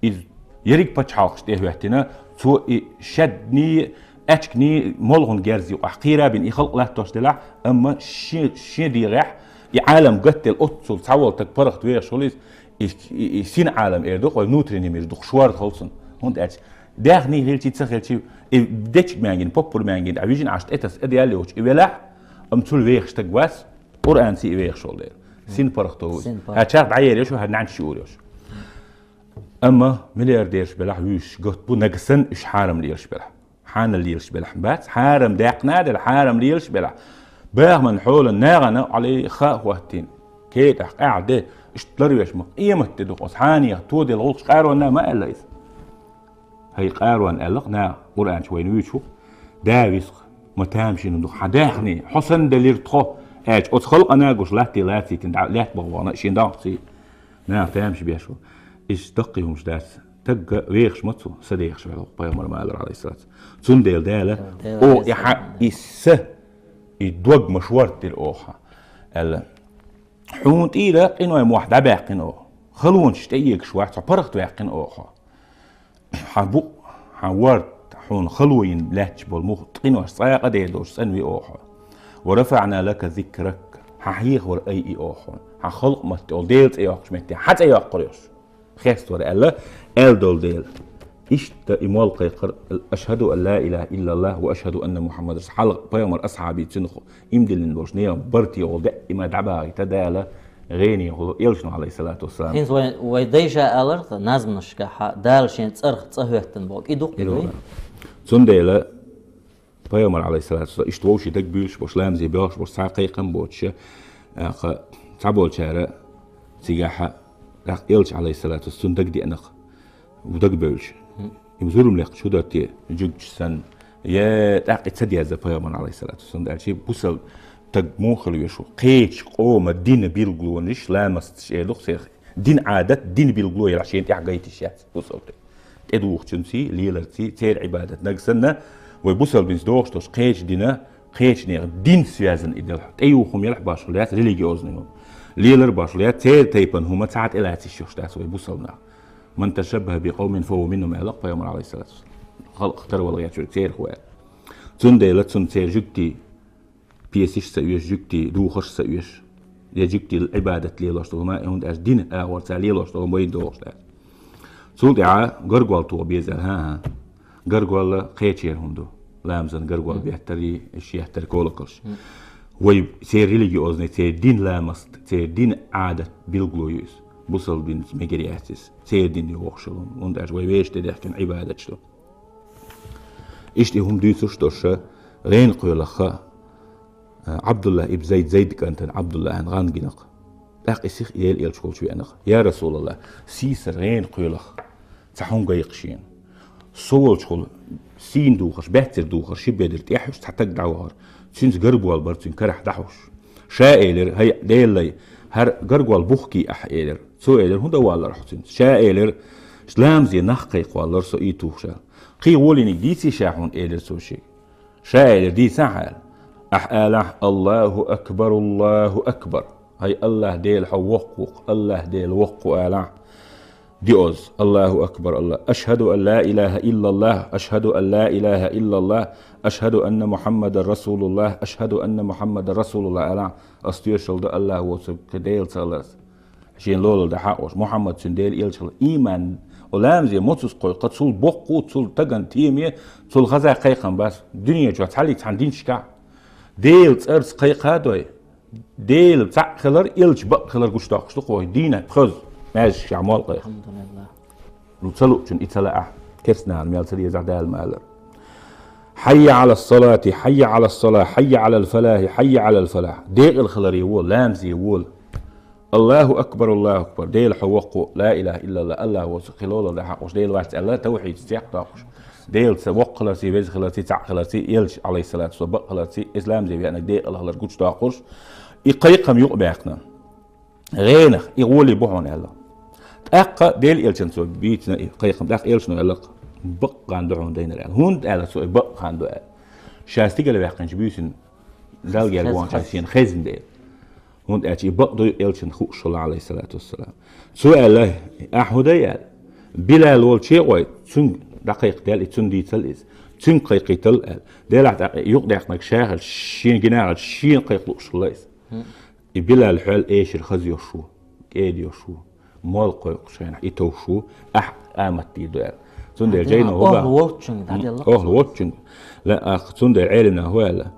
иза ерриг пачхьалкхаш тӀе а хӀоьттина, цо и шадний, аьчканий, молхун герз юкъахь кхийра бина и халкъ латтош делахь, амма шен, шен дегӀехь и Ӏалам гатделла оццул цхьа волу стаг паргӀат вехаш хуьлу иза, и, и, и син Ӏалам эр ду, кхой внутренний мир ду, шорта хуьлу цунна. ХӀунда аьлча даьхний хилчий, ца хилчий, и дечиг маьнгина, поппар маьнгина, а вижина Ӏаш тӀетаса а даьлла йоцуш и велахь, амма цул вехаш стаг вац, Къуръанца и вехаш волу дела. Син паргӀато ву иза. Син паргӀат. ХӀара чарх дӀаер йош, хӀара нанча юур йош. Амма миллиардераш белахь вуьйш гатт бу, нагасан уьш хьарам лелаш белахь. Хьанал лелаш белахь бац, хьарам даьккхина а делла, хьарам лелаш белахь. Бахаман хьолан нагӀана Ӏалий ха а хӀоттийна. Кетахь къаьхьа де, иштта ларвеш ма къемат де ду-кх оцу хьанех тоделла гӀуллакхаш къаронна ма аьлла иза. ХӀай къарон аьлла-кх наха, Къуръан чу вайна вуьйцуш ву-кх. Да виск, ма тамашийна ду-кх хьан даьхний, хьо санна делира тхо, аьлча, оцу халкъана гуш латте лацийтина дӀа лаьтта бахана шен дагӀций. Наха тамаш беш ву. Иштта даккхий хӀумаш дац. Тагга вехаш ма цу, са дехаш ваьлла ву-кх пайхамар ма аллара, Ӏалайхиссалату. Цундела Дала, Дала о, и хьан, и са, и дог ма шорта дира оха, аьлла. Хьуна тӀера къиной мохь дӀабаьккхина оха. Халонаш тӀеэгаш вац, хьо паргӀат ваьккхина оха. Хьан букъ, хьан ворд, хьуна хало йина лаьтташ болу мух къинош цкъа а къа дер долуш цӀанви оха. Ва рафаъна лака зикрак, хьан хьехавар айъи оха. Хьан халкъ матте олу Делан цӀе йоккхуш метте хьан цӀе йоккхур йош. Хеставар аьлла, аьлла долу дела. Иштта и молла кхайкхар: «Ашхаду ан ла илаха иллаллах ва ашхаду анна Мухаммадан». Хьалха пайхамар асхьабий цуьнах имдиллина болуш нехан барте гӀолу даима дӀабахийта Дала гӀенехула элчано, Ӏалайхиссалату вассалам. ХӀинца вай, вай дайша аларх назманашкахь Дала шен цӀарах цӀа хӀоьттина боху. И дукха ду. Цундела пайхамар, Ӏалайхиссалату вассалам, иштта вовшийн дагабуьйлуш болуш, ламазе боьлхуш болуш, цхьа кхайкхам боцуш, а, кха, цхьаболчара цигахь, тӀаккха элча, Ӏалайхиссалату вассалам, цунна дагадеанарх, дагабевлча. И зурма лекхача хӀун дара те, жуьгташ санна, я тӀаккха и ца деза пайхамарна, Ӏалайхиссалату вассалам, аьлча, бусалба стаг муха хила веза ву? Кхечу къоман динан билгалонаш, ламасташ эр ду-кх церан. Дин Ӏадат, дин билгало елахь шена тӀехь гайташ яц бусалба стаг. ТӀедухучунций, леларций, церан Ӏибадат наг санна, вай бусалба динца догӀуш долуш кхечу дина, кхечу нехан дин связан и делахь. ТӀеюху хӀума елахь башхалла яц, религиозный хӀума. Лелар башхалла яц, церан тайпана хӀума цхьа тӀелаца йиш йолуш дац вай бусалба нах. «Ман ташаббаха би къавмин фа хӀува минхӀум», аьлла-кх пайхамар, Ӏалайхиссалату вассалам. Халкъах тарвала гӀерташ верг церан ву аьлла. Цундела цунна церан жуьгтий песаш а ца оьшу, жуьгтий духарш а ца оьшу. Я жуьгтий Ӏибадат лелош долу хӀума, хӀунда аьлча дин агӀор цара лелош долу хӀума вайна догӀуш дац. Цул тӀаьхьа гаргол тоха беза аьлла, хӀан-хӀа. Гаргол кхечеран хӀума ду. Ламазан гаргол беттарий, иш еттар колоколш. Вай церан религиозный, церан дин ламаст, церан дин Ӏадат билгало ю иза. Бусалба динца мегар яц иза. Церан дин йогӀуш йолу хӀума. ХӀунда аьлча вай вешан тӀедехкина Ӏибадаташ ду. Иштта и хӀума дуьйцуш долуш, гӀенакхоьлахха, Ӏабдуллах ибн Зайд, Зайд кӀантана Ӏабдуллахьан гӀан гина-кх. ТӀаккха и сиха Дела элча волчу веана-кх: «Я Расулаллах, сийсара гӀенакхоьлахха цхьа хӀума гайкха шена. Со волчухула сийна духарш, баьццара духарш ши бедар тӀехьуш цхьа таг дӀавахара. Цуьнца гарбол бара цуьнан карахь дӀахьуш. Ша элира: „ХӀай, Делан лай, хӀара гаргол бухкий ахь“, элира. Цо элира: „ХӀун дан валлара хьо цуьнца?“ Ша элира: „Ламазе нах кхайкхаваллара со и тухуш“, аьлла. „Кхин гӀолийниг дийций ша хьуна?“ элира цо шега. Ша элира: „Дийцахьа“, аьлла. Ахь алахь: „Аллаху акбар, Аллаху акбар“. ХӀай Аллах Дела, хьо воккха ву-кх, Аллах Дела воккха ву“, алахь. Диоз: Аллаху акбар, Аллах. Ашхаду ан ла илаха иллаллах, ашхаду ан ла илаха иллаллах, ашхаду анна Мухаммадар расулуллах, ашхаду анна Мухаммадар расулуллах. Ала, ас тоьшалла ду Аллах воцург Дела ца хиларца. Шен лолал да хьакъош, Мухаммад цуьнан Дела элча хилар. Иман, о ламазе моцус кхойкха, цул боккху, цул таган теме, цул хаза кхайкхам бац. Дуьне чохь цхьаллиг цхьана динашкахь Дела цӀарца кхайкха а дой, Дела цхьаъ хилар, элча бакъ хилар гучудоккхуш ду кхо дийнахь пхоьз маьждигашкахь молла кхайкха. Алхьамдулиллах. Ну, ца луучун и ца лаахь, керстанахана мел ца дезахь, Дала ма аллара. Хьайя Ӏала салати, хьайя Ӏала сала, хьайя Ӏалал фалахи, хьайя Ӏалал фалах. Декъала хиларе вола, ламазе вола. Аллаху акбар, Аллаху акбар. Дела хьо воккха ву, ла илаха иллаллах, Аллах воцург хилолал да хьакъош, Дела вац аьлла, тавхьид цхьаькх доккхуш. Дела ца воккха хиларций, веза хиларций, цхьаъ хиларций, элча, алейхиссалату вассалам, бакъ хиларций, исламазе веанарг декъала хилар гучудоккхуш, и кхайкхам юкъабаьккхина. ГӀенах, и гӀоле бу хьуна аьлла. ТӀаккха Дела элчан цо бийцина и кхайкхам, тӀаккха элчано аьлла: «Бакъ хан ду хьуна дайнар», аьлла. ХӀунда аьлла цо и бакъ хан ду аьлла? Ша стигала ваьккхинчу буьйсина Далла гергонча шена хезна дела. ХӀунда аьлча и бакъ ду элчан хууш хилла, алейхиссалату вассалам. Цо аьлла: «Ахьа хӀун дай?» аьлла. «Билал волчу чекъой, цуьнга дӀакхайкхадаьлла и, цунна дийцал иза. Цуьнга кхайкхийтал», аьлла. Делахь тӀаккха юкъадаьккхинарг ша хилча, шен гина а хилча, шена кхайкха лууш хилла иза. И Билал хьол эшар хаза йолуш ву, кӀеда йолуш ву. Молла кхойкхуш хенахь и товш ву, ахь къамат дийр ду аьлла. Цундела жайно хӀу баха? Охьа воцчуьнга дӀаделла. Охьа воцчуьнга. Ла, а, цундела Ӏеламнаха хӀу аьлла?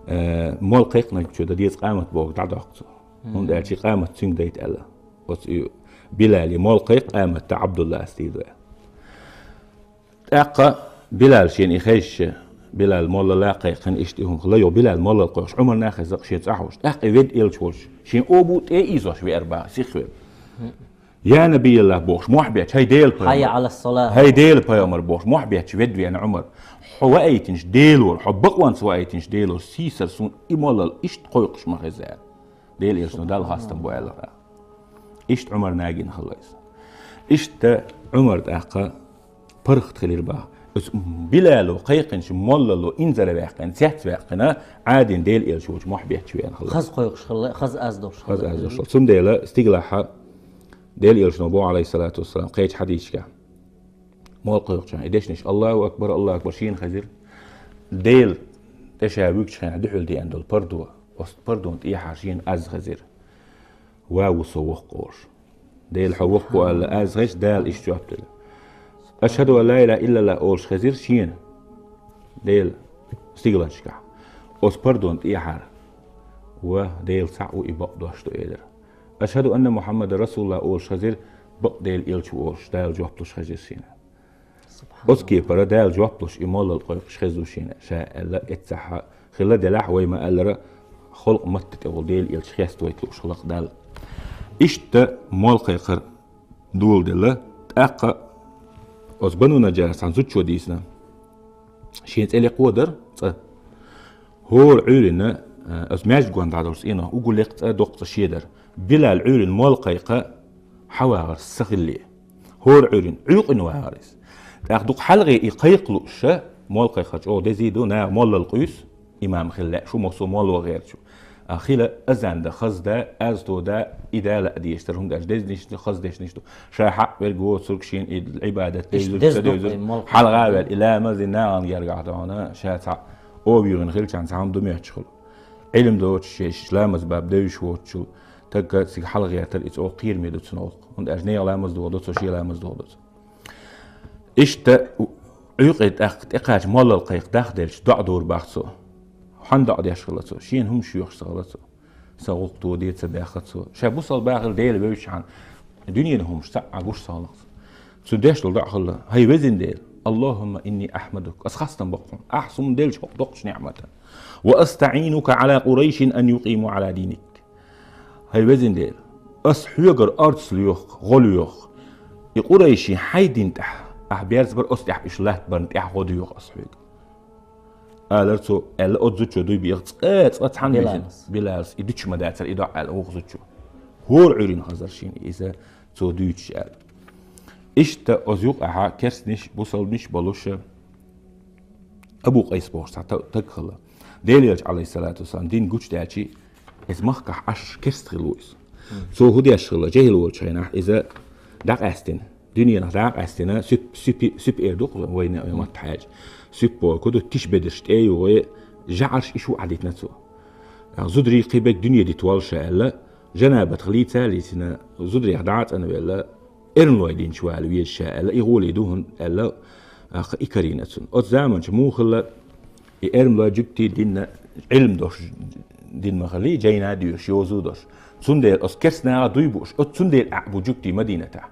Э, молла кхайкхинарг чу дан деза къамат бохург дӀадоккху цо. ХӀунда аьлча и къамат цуьнга дайта аьлла. Оцу и Билали молла кхайкха, къамат дан Ӏабдуллас дийр ду аьлла. ТӀаккха Билал шена и хезча, Билал моллала кхайкхина, иштта и хӀума хилла, йо, Билал моллала кхойкхуш, Ӏумарна а хезна, шен цӀахь а хьош, тӀаккха и ведда элча волчу, шен обу тӀе а ийзош веара баха, сихвелла. Я Набияллах бохуш, мохь бетташ, хӀай Дела пайхамар. Хьайя Ӏала салат. ХӀай Дела пайхамар бохуш, мохь бетташ ведда веана Ӏумар. Хьо ваийтинчу Делора, хьо бакъонца ваийтинчу Делора, сийсара суна и моллала иштта кхойкхуш ма хеза аьлла. Дела элчано Далла хастам бу аьлла. Иштта Ӏумарна гина хилла иза. Иштта Ӏумар тӀаккха паргӀат хилира баха. Оцу Билало кхайкхинчу моллало инзаре ваьккхина, цец ваьккхина, Ӏадина Дела элча волчу мохь бетташ веана хилла. Хаза кхойкхуш хилла, хаза аз долуш хилла. Хаза аз долуш хилла. Цундела стигалахьа Дела элчано боху, алейхиссалату вассалам, кхечу хьадисашкахь. Молла кхойкхучу хенахь и дешнаш: «Аллаху акбар, Аллаху акбар», шена хезира. Дела тӀе ша вуьгучу хенахь дуьхьал деана долу пардо. Оцу пардон тӀехьара шена аз хезира. «Ва ву со воккха», олуш. Дела хьо воккха ву аьлла аз хезча, Дала иштта жоп делла. «Ашхаду ан ла илаха иллаллах», олуш хезира шена. Дела стигаланашкахь. Оцу пардон тӀехьара: «Ва, Дела цхьаъ ву, и бакъ дош ду», элира. «Ашхаду анна Мухаммадан расулуллах», олуш хезира, «Бакъ Дела элча ву», олуш, Дала жоп луш хезира шена. Субханаллах. Оцу кепара Дала жоп луш и моллал кхойкхуш хезна шена, ша аьлла, эццахьа хилла делахь, вай ма-аллара, халкъ матта тӀехула Дела элча хеставайта лууш хилла-кх Далла. Иштта молла кхайкхар доладелла, тӀаккха оцу Бану Наджаран цхьана зудчо дийцина. Шен цӀе лекхо дара цкъа. ХӀора Ӏуьйранна, а, оцу маьждигонна дӀадолчу цӀенах угу лекха цӀа, доккха цӀа шен дара. Билал Ӏуьйранна молла кхайкха, хьавагӀар са хилале. ХӀора Ӏуьйранна, Ӏуьйкъина вагӀар иза. ТӀаккха дукха хьалхе и кхайкха лууш, молла кхайкхар чӀогӀа дезий ду, наха моллал къуьйсу, имам хила лаьа шу, массо а молла ван гӀерташ ву. А хила азан дан, хаза дан, аз то дан, и Дала а дезаш дара, хӀунда аьлча дезанаш ду, хаза дешнаш ду. Ша хьакъ верг воцург шена и Ӏибадат девзург, ца девзург, хьалха а ваьлла, и ламаз дина нахана гергахь дохьуна, ша цхьаъ оба юьйхина хилчахьана цхьа хӀума ду моьттуш хуьлу. Ӏилма доцуш, шен ламаз баб девзаш воцучул, тагга цига хьалха гӀертар, и цӀа кхераме ду цунна гӀуллакх. ХӀунда аьлча нехан ламаз доху ду, цо шен ламаз доху ду цо. Иштта Ӏуьйкъе тӀаккха тӀекхача моллал кхайкха дахделча, доӀа дора баха цо. Хьан доӀа деш хилла цо? Шена хӀумаш йоьхуш ца хилла цо. Сан гӀуллакх тоде ца баьхха цо. Ша бусалба бахар Дела вевзачхьана, дуьненан хӀумаш цхьа а гуш ца хилла цо. Цо деш долу доӀа хилла: «ХӀай везан Дела, Аллахумма инни ахмадук, ас хастам бо-кх хьуна, ахь суна деллачу хӀокху доккхачу неӀматан. Ва астаӀинука Ӏала Къурайшин ан юкъиму Ӏала диник». ХӀай везан Дела, ас хьоьгара орцах лоьху, гӀо лоьху. И Къурайши хьайн дин тӀехь ахь берзабар, оцу тӀехь уьш латтабарна тӀехь гӀо доьху ас хьоьга. Алара цо, аьлла, оцу зудчо дуй беха цкъа, цкъа цхьана везина. Билалас. Билалас и дуьтуш ма дацара и доӀа аьлла вукху зудчо. ХӀора Ӏуьйранна хазар шена иза цо дуьйцуш аьлла. Иштта оцу юкъахьа керстанаш, бусалбанаш болуша, Абу Къайс бохуш цхьа та-, таг хилла. Дела элча, алейхиссалату вассалам, дин гучудаьлчи, иза махкахь Ӏаш керста хилла ву иза. Цо хӀун деш хилла, жехӀил волчу хенахь иза дӀакъаьстина. Дуьненах дӀакъаьстина, суьп-, суьпи-, суьпа эр ду-кх вайна, вай маттахь аьлча. Суьпа бохург ду, тиша бедарш тӀе а юхий, жӀарш, иштта Ӏадитина цо. Зударий кхин берг дуьне дита воллу ша аьлла, жанабатах лийца а лийцина, зударех дӀа а цӀанвелла, эрмалой динчу вала веза ша аьлла, и гӀоле ду хӀунда аьлла, а, и карийна цунна. Оцу заманчохь муха хилла, и эрмалой жуьгтий динна, Ӏилма долуш дин ма хилла, жайна а доьшуш, йоза а долуш. Цундела оцу керстанаха дуй бууш, оцу цундела аьӀ бу жуьгтий Мадинатахь.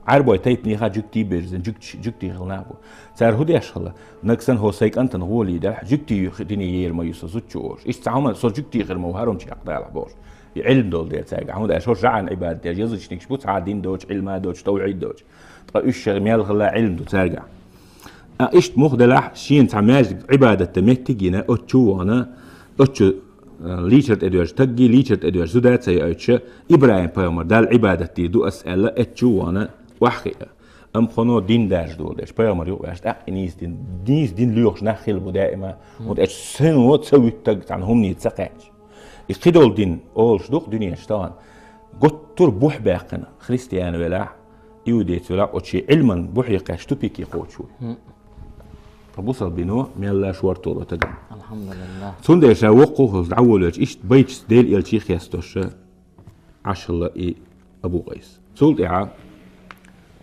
Ӏаьрбойн тайпанеха жуьгтий бевзина, жуьгтий, жуьгтий хилла нах бу. Цара хӀун деш хилла? Нагахь санна хӀо сайн кӀантана гӀоле делахь, жуьгтий дине езар ма ю со зудчо олуш. Иштта цхьа хӀума, со жуьгтий хир ма ву, хьарам чекхдалахь бохуш. И Ӏилма долу дела цаьрга. ХӀунда аьлча хӀорш жӀарна Ӏибадат деш, язычникаш бу, цхьа дин доцуш, Ӏилма доцуш, тавхьид доцуш. Ткъа уьш шех мел хилла Ӏилма ду цаьрга. А, иштта муха делахь, шена цхьа маьждиг Ӏибадат дан меттиг а йина, оцу чу а вахана, оцу чу, а, лийчар тӀедоьжча стаггий, лийчар тӀедоьжча зуда а ца йоуьйтуш, ИбрахӀим-пайхамар Далла Ӏибадат дийр ду ас аьлла, оцу чу а вахана, охьахиъна. Амма хӀоно дин даржадолу деш, пайхамар юкъаваьлча, тӀаккха и нийса дин, нийса дин лоьхуш нах хилла бу даима, хӀунда аьлча сино ца вуьттург цхьана хӀуманца ца кхаьчча. И кхидолу дин олуш ду-кх дуьненаш тахана. Гуттар а буьхь баьккхина, христиан велахь, иудейц велахь, оцу шен Ӏилман буьхье кхаьчча тупике кхочуш ву. Ткъа бусалба дино мелла шортало тагана. Алхьамдулиллах. Цундела ша воккха а хилла дӀаволавелча, иштта байташца Делан элчий хестош Ӏаш хилла и Абу Къайс. Цул тӀаьхьа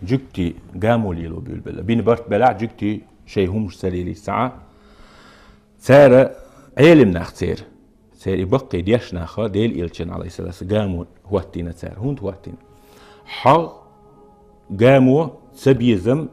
жуьгтий гамо лело буьйлабелла. Бина барт белахь, жуьгтий шайн хӀумаш ца лелийча цхьа а, цара Ӏелим нах церан, церан и баккхий дешна нах Делан элчанна, Ӏалайхиссалату вассалам, гамо хӀоттийна цара. ХӀунда хӀоттийна? Хьо гамо ца безам,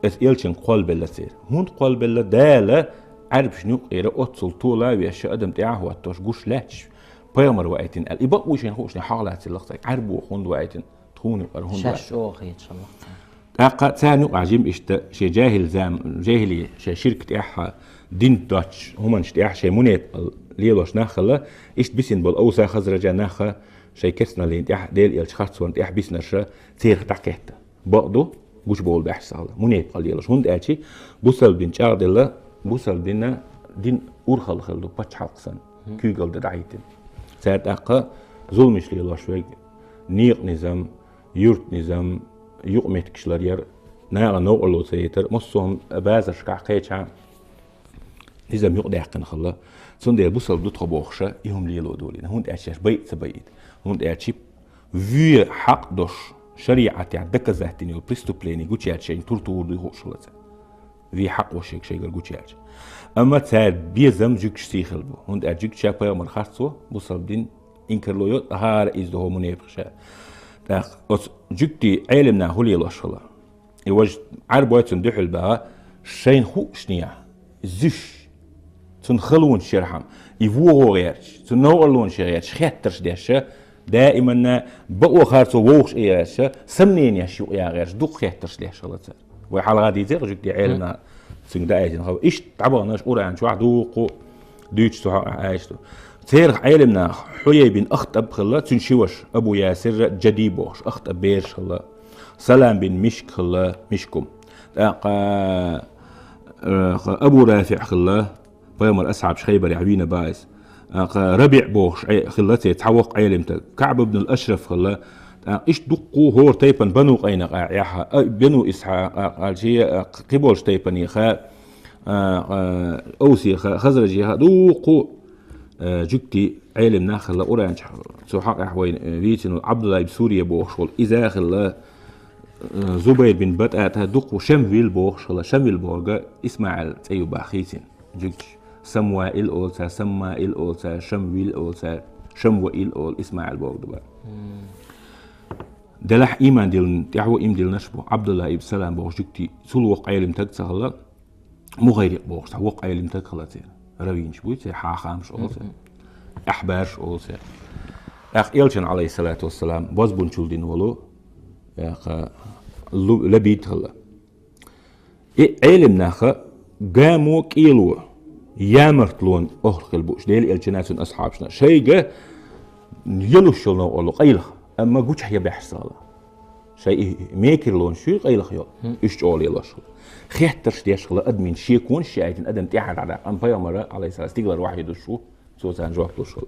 аса элчанга кхоллабелла церан. ХӀунда кхоллабелла? Дала Ӏаьрбашна юкъера оццул тола а веш, адам тӀаьхьа а хӀоттош гуш лаьтташ пайхамар ваийтина аьлла. И бакъ вуй шайна хууш, хьагӀ лацийла-кх цаьрга. Ӏаьрбо хӀунда ваийтина, тхуна юкъара хӀунда ваийтина? Шаьш чӀогӀа хеташ хилла-кх царна. ТӀаккха царна юкъахь жима иштта шен жаьхӀил зам-, жаьхӀилий, шен ширк тӀехь а, дин доцчу хӀуманаш тӀехь а шайн мунепакъалла лелош нах а хилла, иштта бисина болу Ауса Хазражан нах а шайн керстаналлина тӀехь, Делан элча харцонна тӀехь бисинарш а церах дӀакхетта. Бакъ ду, гучубовла баьхьаш ца хилла, мунепакъалла лелош. ХӀунда аьлча бусалба дин чӀагӀделла, бусалба дина, дин урхалла хилла ду, пачхьалкх санна, куьйгалла дан дӀахӀиттина. Цара тӀаккха зуламаш лелош верг, некъан низам, юьртан низам, юкъаметтигаш ларъяр, нахана новкъарло ца йитар, массо а хӀума базаршкахь кхечахьа низам юкъадаьккхина хилла. Цундела бусалба ду тхо бохуш а, и хӀума лело долийна. ХӀунда аьлча шаьш байа ца байийта? ХӀунда аьлча вуьйр хьакъ долуш, шариӀатехь доказать дина йолу преступление гучуяьлча шайна тур тухур дуй хууш хилла цара. Вуьйр хьакъ волуш шайгара гучуяьлча. Амма цара безам жуьгташций хилла бу. ХӀунда аьлча жуьгташа пайхамар харцо, бусалба дин инкарло йо, хӀара иза ду хӀо мунепакъаша. ТӀаккха оцу жуьгтий Ӏелим наха хӀун лелош хилла? И важа Ӏаьрбой цунна дуьхьал баха, шайна хуушшехь, зуьйш, цунна халонаш ярхьама, и вогӀо гӀерташ, цунна новкъарлонаш ярхьама хеттарш деш, даиманна бакъо харцо вовшах а гӀерташ, сомнениеш юкъа ян гӀерташ, дукха хеттарш деш хилла цара. Вай хьалха дийцира жуьгтий Ӏелим наха цуьнга даийтина хабар. Иштта дӀабаханарш Къуръан чохь дуккха а дуьйцуш цу хьокъехь аьшна ду. Церах Ӏелим наха Хьуяй бин АхтӀаб хилла, цуьнан ши ваша Абу Ясир а, Джади бохуш, АхтӀаб бераш хилла. Салам бин Мишк хилла, Мишкум. ТӀаккха, э, Абу РафиӀ хилла, пайхамар асхьабаш Хайбарехь вийна бах иза. ТӀаккха РабиӀ бохуш Ӏе-, хилла церан цхьа воккха Ӏелим стаг. КаӀб ибн ал-Ашраф хилла. ТӀаккха иштта дуккха а хӀора тайпана Бану Къайнакъа эхьа, а, Бану Исхьакъ, а, кхин болчу тайпанеха, а, а, Овсеха, Хазражеха, дуккха а, э, жуьгтий Ӏелим нах хилла Къуръан чохь. Цу хьокъехь вайна, э, вийцина волу Ӏабдулла ибн Сурия бохуш волу иза а хилла, э, Зубайр бин БатӀата, дуккха а Шамвил бохуш хилла. Шамвил бохург ИсмаӀил цӀе ю бах хийцина жуьгташа. Самваил олу цара, Саммаил олу цара, Шамвил олу цара, Шамваил олу, ИсмаӀил бохург ду бах. Делахь иман диллина, тӀаьхьо иман диллинарш бу. Ӏабдулла ибн Салам бохуш жуьгтий, цул воккха Ӏелим стаг ца хилла. Мухайрикъ бохуш цхьа воккха Ӏелим стаг хилла церан. Равинаш буй церан, хьахамаш олу церан. Ахьбарш олу церан. ТӀаккха элчан, Ӏалайхиссалату вассалам, бозбунчалла дина волу, тӀаккха Лу-, Лабид хилла. И Ӏелим наха гамо, кӀело, ямартлонан охьа хилла бууш, Делан элчанна, цуьнан асхьабашна. Шайга ялуш йолу новкъарло къайлаха, амма гучахь ян баьхьаш ца хилла. Шайн и мекарлонаш ю къайлаха йолу, уьш чӀогӀа лелош хилла. Хеттарш деш хилла адамийн, шеконаш яийтина адам тӀаьхьа дӀадаккха, амма пайхамара, Ӏалайхиссалам, стигалара вахьйу деш ву, цо царна жоп луш хилла.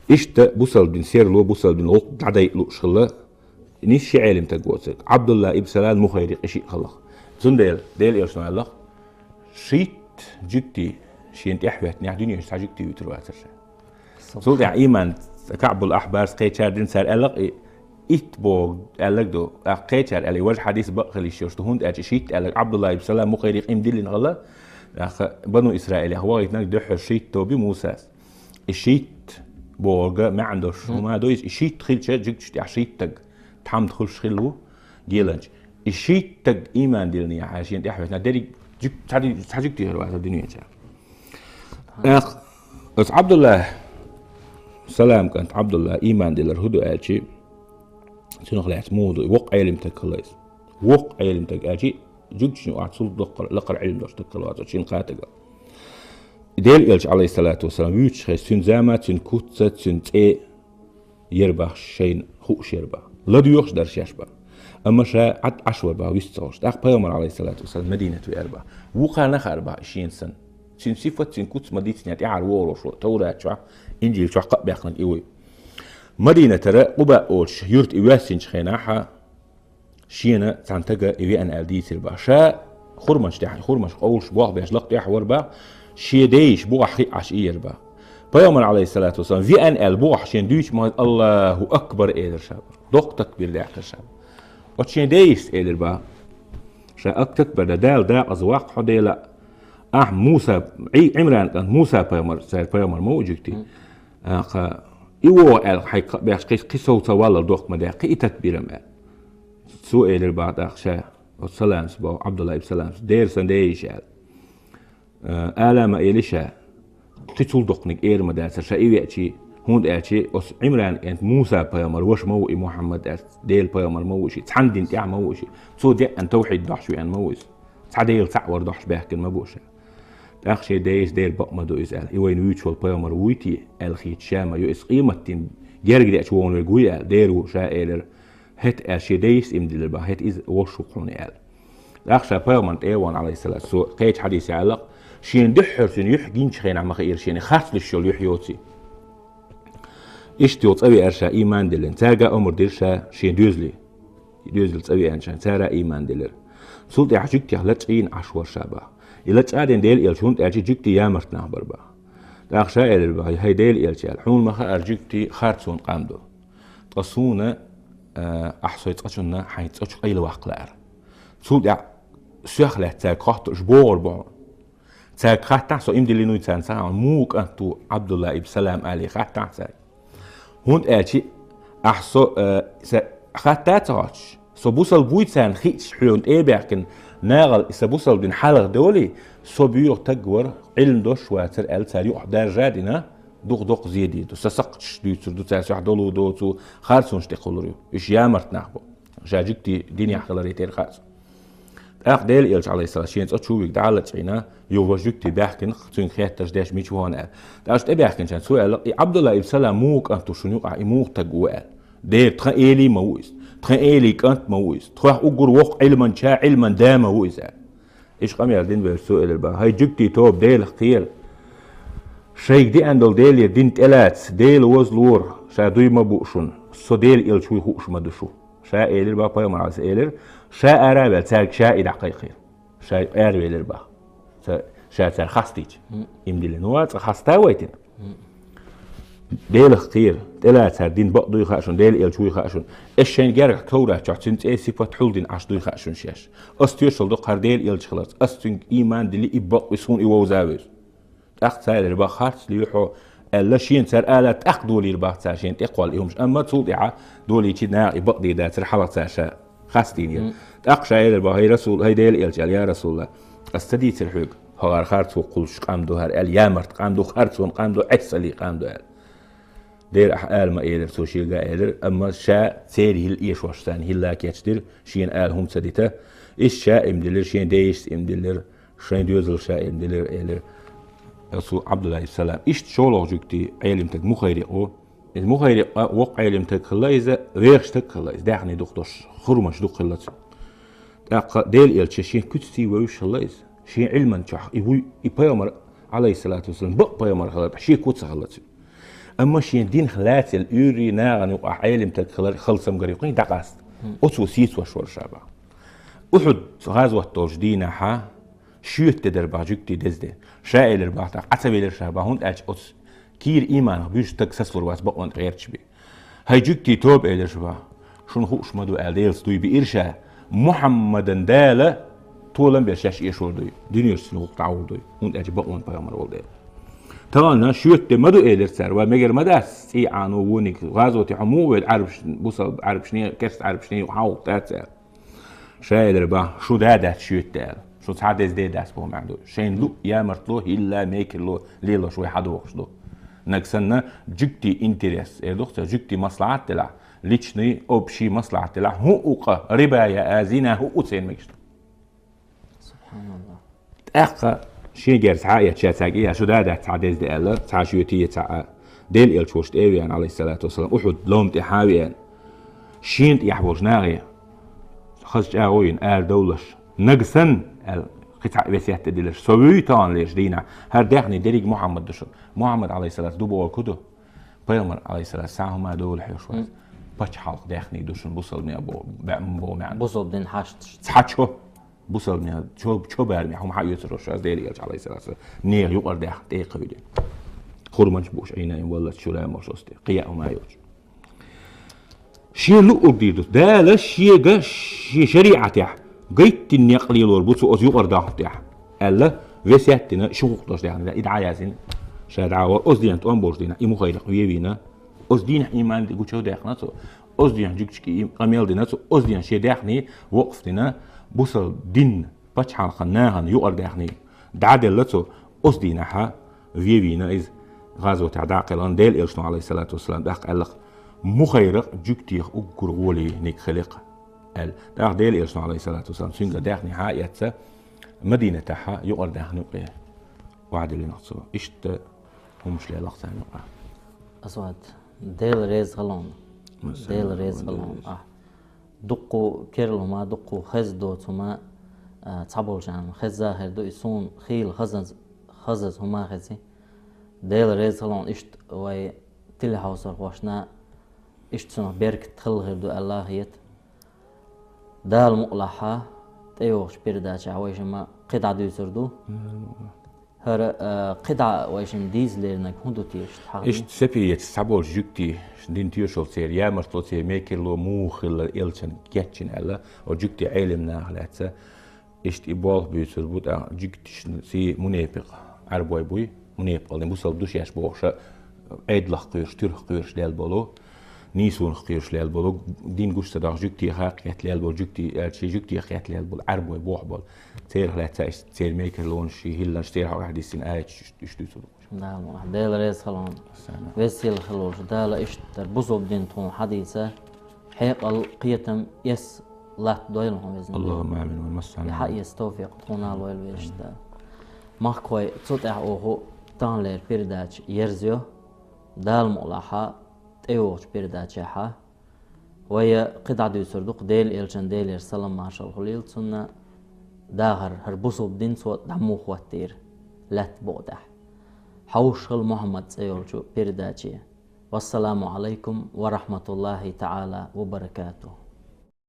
Иштта бусалба дин серло, бусалба дин гӀуллакх дӀадайа лууш хилла, Нийса ши Ӏелим таг воцург. Ӏабдулла ибн Салам Мухайрикъ и шиъ хилла. Цундела Делан Элчано аьлла, шийтта жуьгти шена тӀехьа хӀоьттинехь дуьнен чу цхьа жуьгти вуьтур вацар ша. Цул тӀаьхьа иман КаӀбул Ахьбарс кхечара дина цара аьлла, и итт боху аьлларг ду. ТӀаккха кхечара аьлла, и важа хьадис бакъ хила йиш йолуш ду, хӀунда аьлча шийтта аьлларг Ӏабдулла ибн Салам Мухайрикъ им диллина хилла, тӀаккха Бану Исраилех вахийтинарг дуьххьара шийтта тоба ю Мусас. И шийтта бохург маьӀна долуш хӀума ду иза, и шийтта хилча жуьгташ тӀехь шийтта таг тхьамда хуьлуш хилла ву геланча. И шийтта таг иман диллинехь шена тӀехьа хӀоьттина дерриг жуьг-, цхьа ди-, цхьа жуьгти хир вацара дуьнен чу. ТӀаккха оцу Ӏабдулла, Салам кӀант Ӏабдулла иман диллар хӀун ду аьлча, цунах лаьцна муха ду, воккха Ӏелим таг хилла иза. Воккха Ӏелим таг аьлча, жуьгташна юкъахь цул доккхара, лакхара Ӏилма долуш таг хилла вацара шина кхатагал. Делан Элча, Ӏалайхиссалату вассалам, вуьйцуш хеза, цуьнан зама, цуьнан куц а, цуьнан цӀе а яра бах шайна хууш яра бах. ЛадоьгӀуш дара шаьш бах. Амма ша Ӏад Ӏаш вара бах, вист ца хуьлуш. ТӀаккха Пайхамар, Ӏалайхиссалату вассалам, Мадинат веара бах. Вукхарна хаьара бах шена санна. Цуьнан сифат, цуьнан куц ма дийцинехь, тӀаьхьара вогӀур волуш вара Товрат чохь, Инжил чохь кхаъ баьккхинарг и вуй. Мадинатара Къуба олучу юьрта и воьссинчу хенахь, шена цхьана стага и веана аьлла дийцира бах. Ша хурманаш тӀехь, хурманаш къовлуш болх беш лакха тӀехь вара бах, шен дейиша бухахь хиъ Ӏаш ийра бах. Пайхамар, Ӏалайхиссалату вассалам, веана аьлла бухахь шена дуьйцуш ма хеза, «Аллаху акбар», элира ша бах. Доккха такбир даьккхира ша бах. Оцу шен дейишас элира бах. Ша ак такбир дан, Дала дакъаза ваккха хьо, Дела. Ахь Муса, Ӏи-, Ӏимран кӀант Муса пайхамар, цаьрга пайхамар ма ву жуьгти. ТӀаккха и вогӀу аьлла хьайга кхаъ беш, кхин, кхин сов ца валлал доккха ма даьккхи и такбирам аьлла. Цо элира бах тӀаккха ша, оцу Саламс боху, Ӏабдулла ибн Саламс, дера сан дейиша аьлла. Э, ала ма эли ша, кхин цул доккханиг эр ма дацара ша и веачий, хӀунда аьлча оцу Ӏимран кӀант Муса пайхамар ваша ма ву и Мухьаммад аьлла, Делан пайхамар ма ву ши, цхьана дин тӀехь ма ву ши, цо деана тавхьид дохьуш веана ма ву иза. Цхьа Дела цхьаъ вар дохьуш баьхкина ма бу ша. ТӀаккха шен дейиша дера бакъ ма ду иза аьлла. И вайна вуьйцуш волу пайхамар вуй те аьлла хийтта ша ма ю, иза къематдийнан герга деача вогӀун верг вуй аьлла, дера ву ша элира. ХӀета аьлла шен дейишас им диллира бах, хӀета иза волуш ву хьуна аьлла. ТӀаккха ша пайхамарна тӀе а вахана, Ӏалайхиссалату, цо кхечу хьадисехь аьлла, шена дуьххьара цуьнан юьхь гиначу хенахь ма хаьара шена, харцлуьйш йолу юьхь йоций. Иштта йолу цӀа веара ша иман диллина. Цаьрга а омра дира ша шен доьзале. Доьзал цӀа веана шайн, цара а иман диллира. Цул тӀаьхьа жуьгтех лачкъийна Ӏаш вара ша бах. И лачкъа а дина Делан Элча, хӀунда аьлча жуьгти ямарт нах бара бах. ТӀаккха ша элира бах, хӀай Делан Элча аьлла, хьуна ма хаьара жуьгти харцонан къам ду. Ткъа суна, а, ахь со цкъачунна хьайн цӀа чу къайлаваккха лаьара. Цул тӀаьхьа соьх лаьцна цаьрга хоттуш богӀур бу хьуна. Цаьрга хаттахь со, им диллина вуй царна ца хаьа, муха кӀант ву Ӏабдулла ибн Салам алий хаттахь цаьрга. ХӀунда аьлча ахь со, э, са хатта а ца хоттуш, со бусалба вуй царна хиъча хьоьгара тӀе а баьхкина, нахала и сан бусалба дин хьалха долий, со боьха таг вара, Ӏилма долуш вацара аьлла, цара юкъахь даржа а дина, дукха-дукха зе дийр ду. Сан сакхташ дуьйцур ду, цара сохь долу доцу харцонаш тӀе кхуллур ю. Уьш ямарт нах бу. Ша жуьгти динехь хиларе терра хаьа цо. ТӀаккха Делан Элча, Ӏалайхиссалам, шен цӀа чу вига дӀа а лачкъийна, юха жуьгти баьхкина, цуьнга хеттарш деш мича вахана аьлла. ТӀаккха тӀе баьхкинчарна цо аьлла, и Ӏабдулла ибн Салам муха кӀант ву шуна юкъахь, и муха таг ву аьлла. Дера, тхан эли ма ву иза. Тхан эли кӀант ма ву иза. Тхох уггар воккха Ӏилманча, Ӏилман да ма ву иза аьлла. Иштта къамел дина вевза цо элира бах, хӀай жуьгти тоба, Делах кхера. Шайга деана долу Деле дин тӀелаца, Дела вазлора, ша дуй ма буу шуна, со Делан Элча вуй хууш ма ду шу. Ша элира бах, пайхамар Ӏалайхиссалам элира, ша ара а ваьлла, цаьрга ша и дӀакхайкхийра. Ша аравелира бах. Ца, ша цара хастийча. Им диллина вац, цкъа хаста а вайтина. Делах кхера, тӀелаца, хӀара дин бакъ дуй хаьа шуна, Делан Элча вуй хаьа шуна. Ас шайна гергахь Товрат чохь цуьнан цӀе, сифат хьулдина Ӏаш дуй хаьа шуна шаьш. Ас тоьшалла до хӀара Делан Элча хиларца, ас цуьнга ийман дилли, и бакъ ву суна и вовза а вевза. ТӀаккха цара элира бах, харц луьй хьо аьлла, шена цара ала, тӀаккха долийра бах цара шена тӀекхолла и хӀумаш. Амма цул тӀаьхьа долийчи наха и бакъ дийр дацара, хьалха цара ша хастийнера. ТӀаккха ша элира бах, хӀай Расул, хӀай Делан Элча аьлла, я Расулаллах, ас ца дийцира хьоьга, хӀара харцо кхуллуш къам ду хӀара аьлла, ямарт къам ду, харцонан къам ду, Ӏессале къам ду аьлла. Дера ахь ала ма элира, цо шега а элира, амма ша церан хӀилла эшош санна, хӀилла кечдира, шена ала хӀума ца дита. Иштта ша им диллира, шен дейишас им диллира, шайн доьзал ша им диллира, элира. Оцу Ӏабдулла ибн Салам. Иштта шолгӀа жуьгти Ӏелимтаг Мухайрикъ ву. Иза Мухайрикъ воккха Ӏелимтаг хилла иза, вехаш таг хилла иза, даьхни дукха долуш, хурманаш дукха хилла цуьнан. ТӀаккха Делан Элча шен куьцций вевзаш хилла иза, шен Ӏилман чохь и вуй, и пайхамар, Ӏалайхиссалату вассалам, бакъ пайхамар хилар, шен куц а хилла цуьнан. Амма шен динах лацийла уьйррий нахана юкъахь Ӏелимтаг хилар, халсамгар юкъахь дӀакъаста. Оцо сийсаз вар ша бах. Ухьуд гӀазот долчу дийнахьа шоьтан де дара бах жуьгтий дезде. Ша элира бах, тӀаккха Ӏа ца велира ша бах, хӀунда аьлча оцу кийра ийманах буьйсу стаг сацалур вац бакъонан тӀе гӀерташ бен. ХӀай жуьгтий тоба, элира ша бах, шуна хууш ма ду аьлла, Делаца дуй биира ша, Мухьаммадан Дала толам беш шаьш эшор дуй, дуьненашца цуьнан гӀуллакх дӀагӀур дуй, хӀунда аьлча бакъонан пайхамар волу дела. Тахана шоьтан де ма ду, элира цара, ва мегар ма дац цӀий Ӏано вониг, гӀазоте хьо муха воьду Ӏарбаш, бусалба Ӏарбашне, керста Ӏарбашне юкъа хьан гӀуллакх дац аьлла. Ша элира бах, шун да дац шоьтан де аьлла. Шун цхьа дезде дац боху маьӀна ду. Шайна луъ ямартло, хӀилла, мекарло лелош вай хьадогӀуш ду. Нагахь санна жуьгтий интерес, эр ду-кх цара, жуьгтий маслахьат делахь, личный, общий маслахьат делахь, хӀун укъа, риба я, а, зина, хӀун у церан мегаш ду? СубхьаналлахӀ. ТӀаккха шен герз хьа а эцча, цаьрга: «Я, шу да дац цхьа дезде», — аьлла, цхьа шоьтан, я цхьа а. Делан элча волчу тӀе а веана, Ӏалайхиссалату вассалам, Ухьуд лом тӀе хьа а веана, шена тӀехь болчу нахе хаза чӀагӀо йина, арадовлалаш, нагахь санна, аьлла, кхин цхьа весет а дилаш, со вуьй тахана лерчу дийнахь, хӀара даьхни дерриг Мухьаммад ду шуна. Мухьаммад, Ӏалайхиссалату, ду бохург хӀун ду? Пайхамар, Ӏалайхиссалату, цхьа хӀума а долахь хьоьжуш вац. Пачхьалкх даьхни ду шуна бусалбане бо-, баьӀ-, боху маьӀна. Бусалба дин хьашташ. Цхьа чо. Бусалбане чо, чо бараме хӀума хьаоьцур шу, аса Делан элча, Ӏалайхиссалату вассалам, нехан юкъара даьхни тӀе кхуьйдина. Хурманча бууш, Ӏийна йина валлалц чу лаьммалш оцу тӀе, кхин яа хӀума а йолчу. Шен луъург дийр ду. Дала шега шен шариӀатехь гайттина некъ лелор бу цо оцу юкъара даьхни тӀехь, аьлла, весет а дина, ши гӀуллакх долуш даьхни, и дӀа а яздина, ша дӀа а вара, оцу дийнахь тӀом болчу дийнахь, и Мухайрикъ вен а вийна, оцу дийнахь ийман гучудаьккхина цо, оцу дийнахь жуьгташка и къамел дина цо, оцу дийнахь шен даьхни вакъф дина, бусалба дин пачхьалкхан нахана юкъара даьхни дӀа а делла цо, оцу дийнахьа вен а вийна иза, гӀазотехь дӀа а кхелхина, Делан элчано, Ӏалайхиссалату вассалам, тӀаккха аьлла-кх: «Мухайрикъ жуьгтех уггар гӀолийниг хили-кх», — аьлла. ТӀаккха Делан элчано, Ӏалайхиссалату вассалам, цуьнгара даьхни хьа а эцна, Мадинатехьа юкъара даьхни юкъе охьадиллина-кх цо. Иштта хӀумаш лелла-кх царна юкъахь. Асвад, Дела реза хила хьуна. Дела реза хила хьуна. Ахь дуккха керла хӀума, дуккха хеза доцу хӀума, а, цхьаболчарна хезна хир ду, и суна хийла хазаза, хазаза хӀума хези. Дела реза хила хьуна, иштта вай телехьовсархошна иштта цунах беркат хилла хир ду аьлла хета. Дала мукъалахь, тӀейогӀучу передачехь вай шимма кхидӀа дуьйцур ду. ХӀара, а, кхидӀа вай шимма дийза леринарг хӀун ду теша хьагӀ? Иштта Сапиятехь цхьаболчу жуьгтий, дин тоьшалла церан, ямартло церан, мекарло муха хилла элчанна кечйина аьлла, оцу жуьгтийн Ӏелам наха лаьцна. Иштта и болх буьйцур бу, тӀаккха жуьгташна ций мунепикъ Ӏарбой буй, мунепикъалла бусалба ду шаьш бохуша, Ӏедалах кхоьруш, туьрах кхоьруш лелла болу, нийсонах кхоьруш лелла болу, дин гуш ца дахь жуьгтех кхетта лелла болу, жуьгтий аьлча, жуьгтех кхетта лелла болу Ӏарбой боху болу. Церах лаьцна иштта церан мекарлонаш, шен хӀилланаш, церан хьокъехь диссина аяташ иштта, иштта дуьйцур бу. Да, Дела реза хила хьуна. Веза-сийлахь хила волчу Дала иштта бусалба дин тхуна хьадийца, хьекъал, кхетам, эс латта дойла хьуна, везан Дела. Аллахумма амин, ва массана. И хьаэца товфикъ тхуна а лойла, везачу Дала. Махкахой, цу тӀехь оха таханлера передача ерзайо, Дала мукъалахь, тӀейогӀучу передачехь вай кхидӀа дуьйцур ду-кх Делан элчанна, Делера салам-маршалла хуьлийла цунна, дахар, хӀара бусалба дин цо дӀа муха хӀоттийра лаьтта букъа тӀехь. Хьовсуш хила Мухьаммад цӀе йолчу передаче. Вассаламу Ӏалайкум ва рахьматуллахӀи таӀала ва баракатухӀ.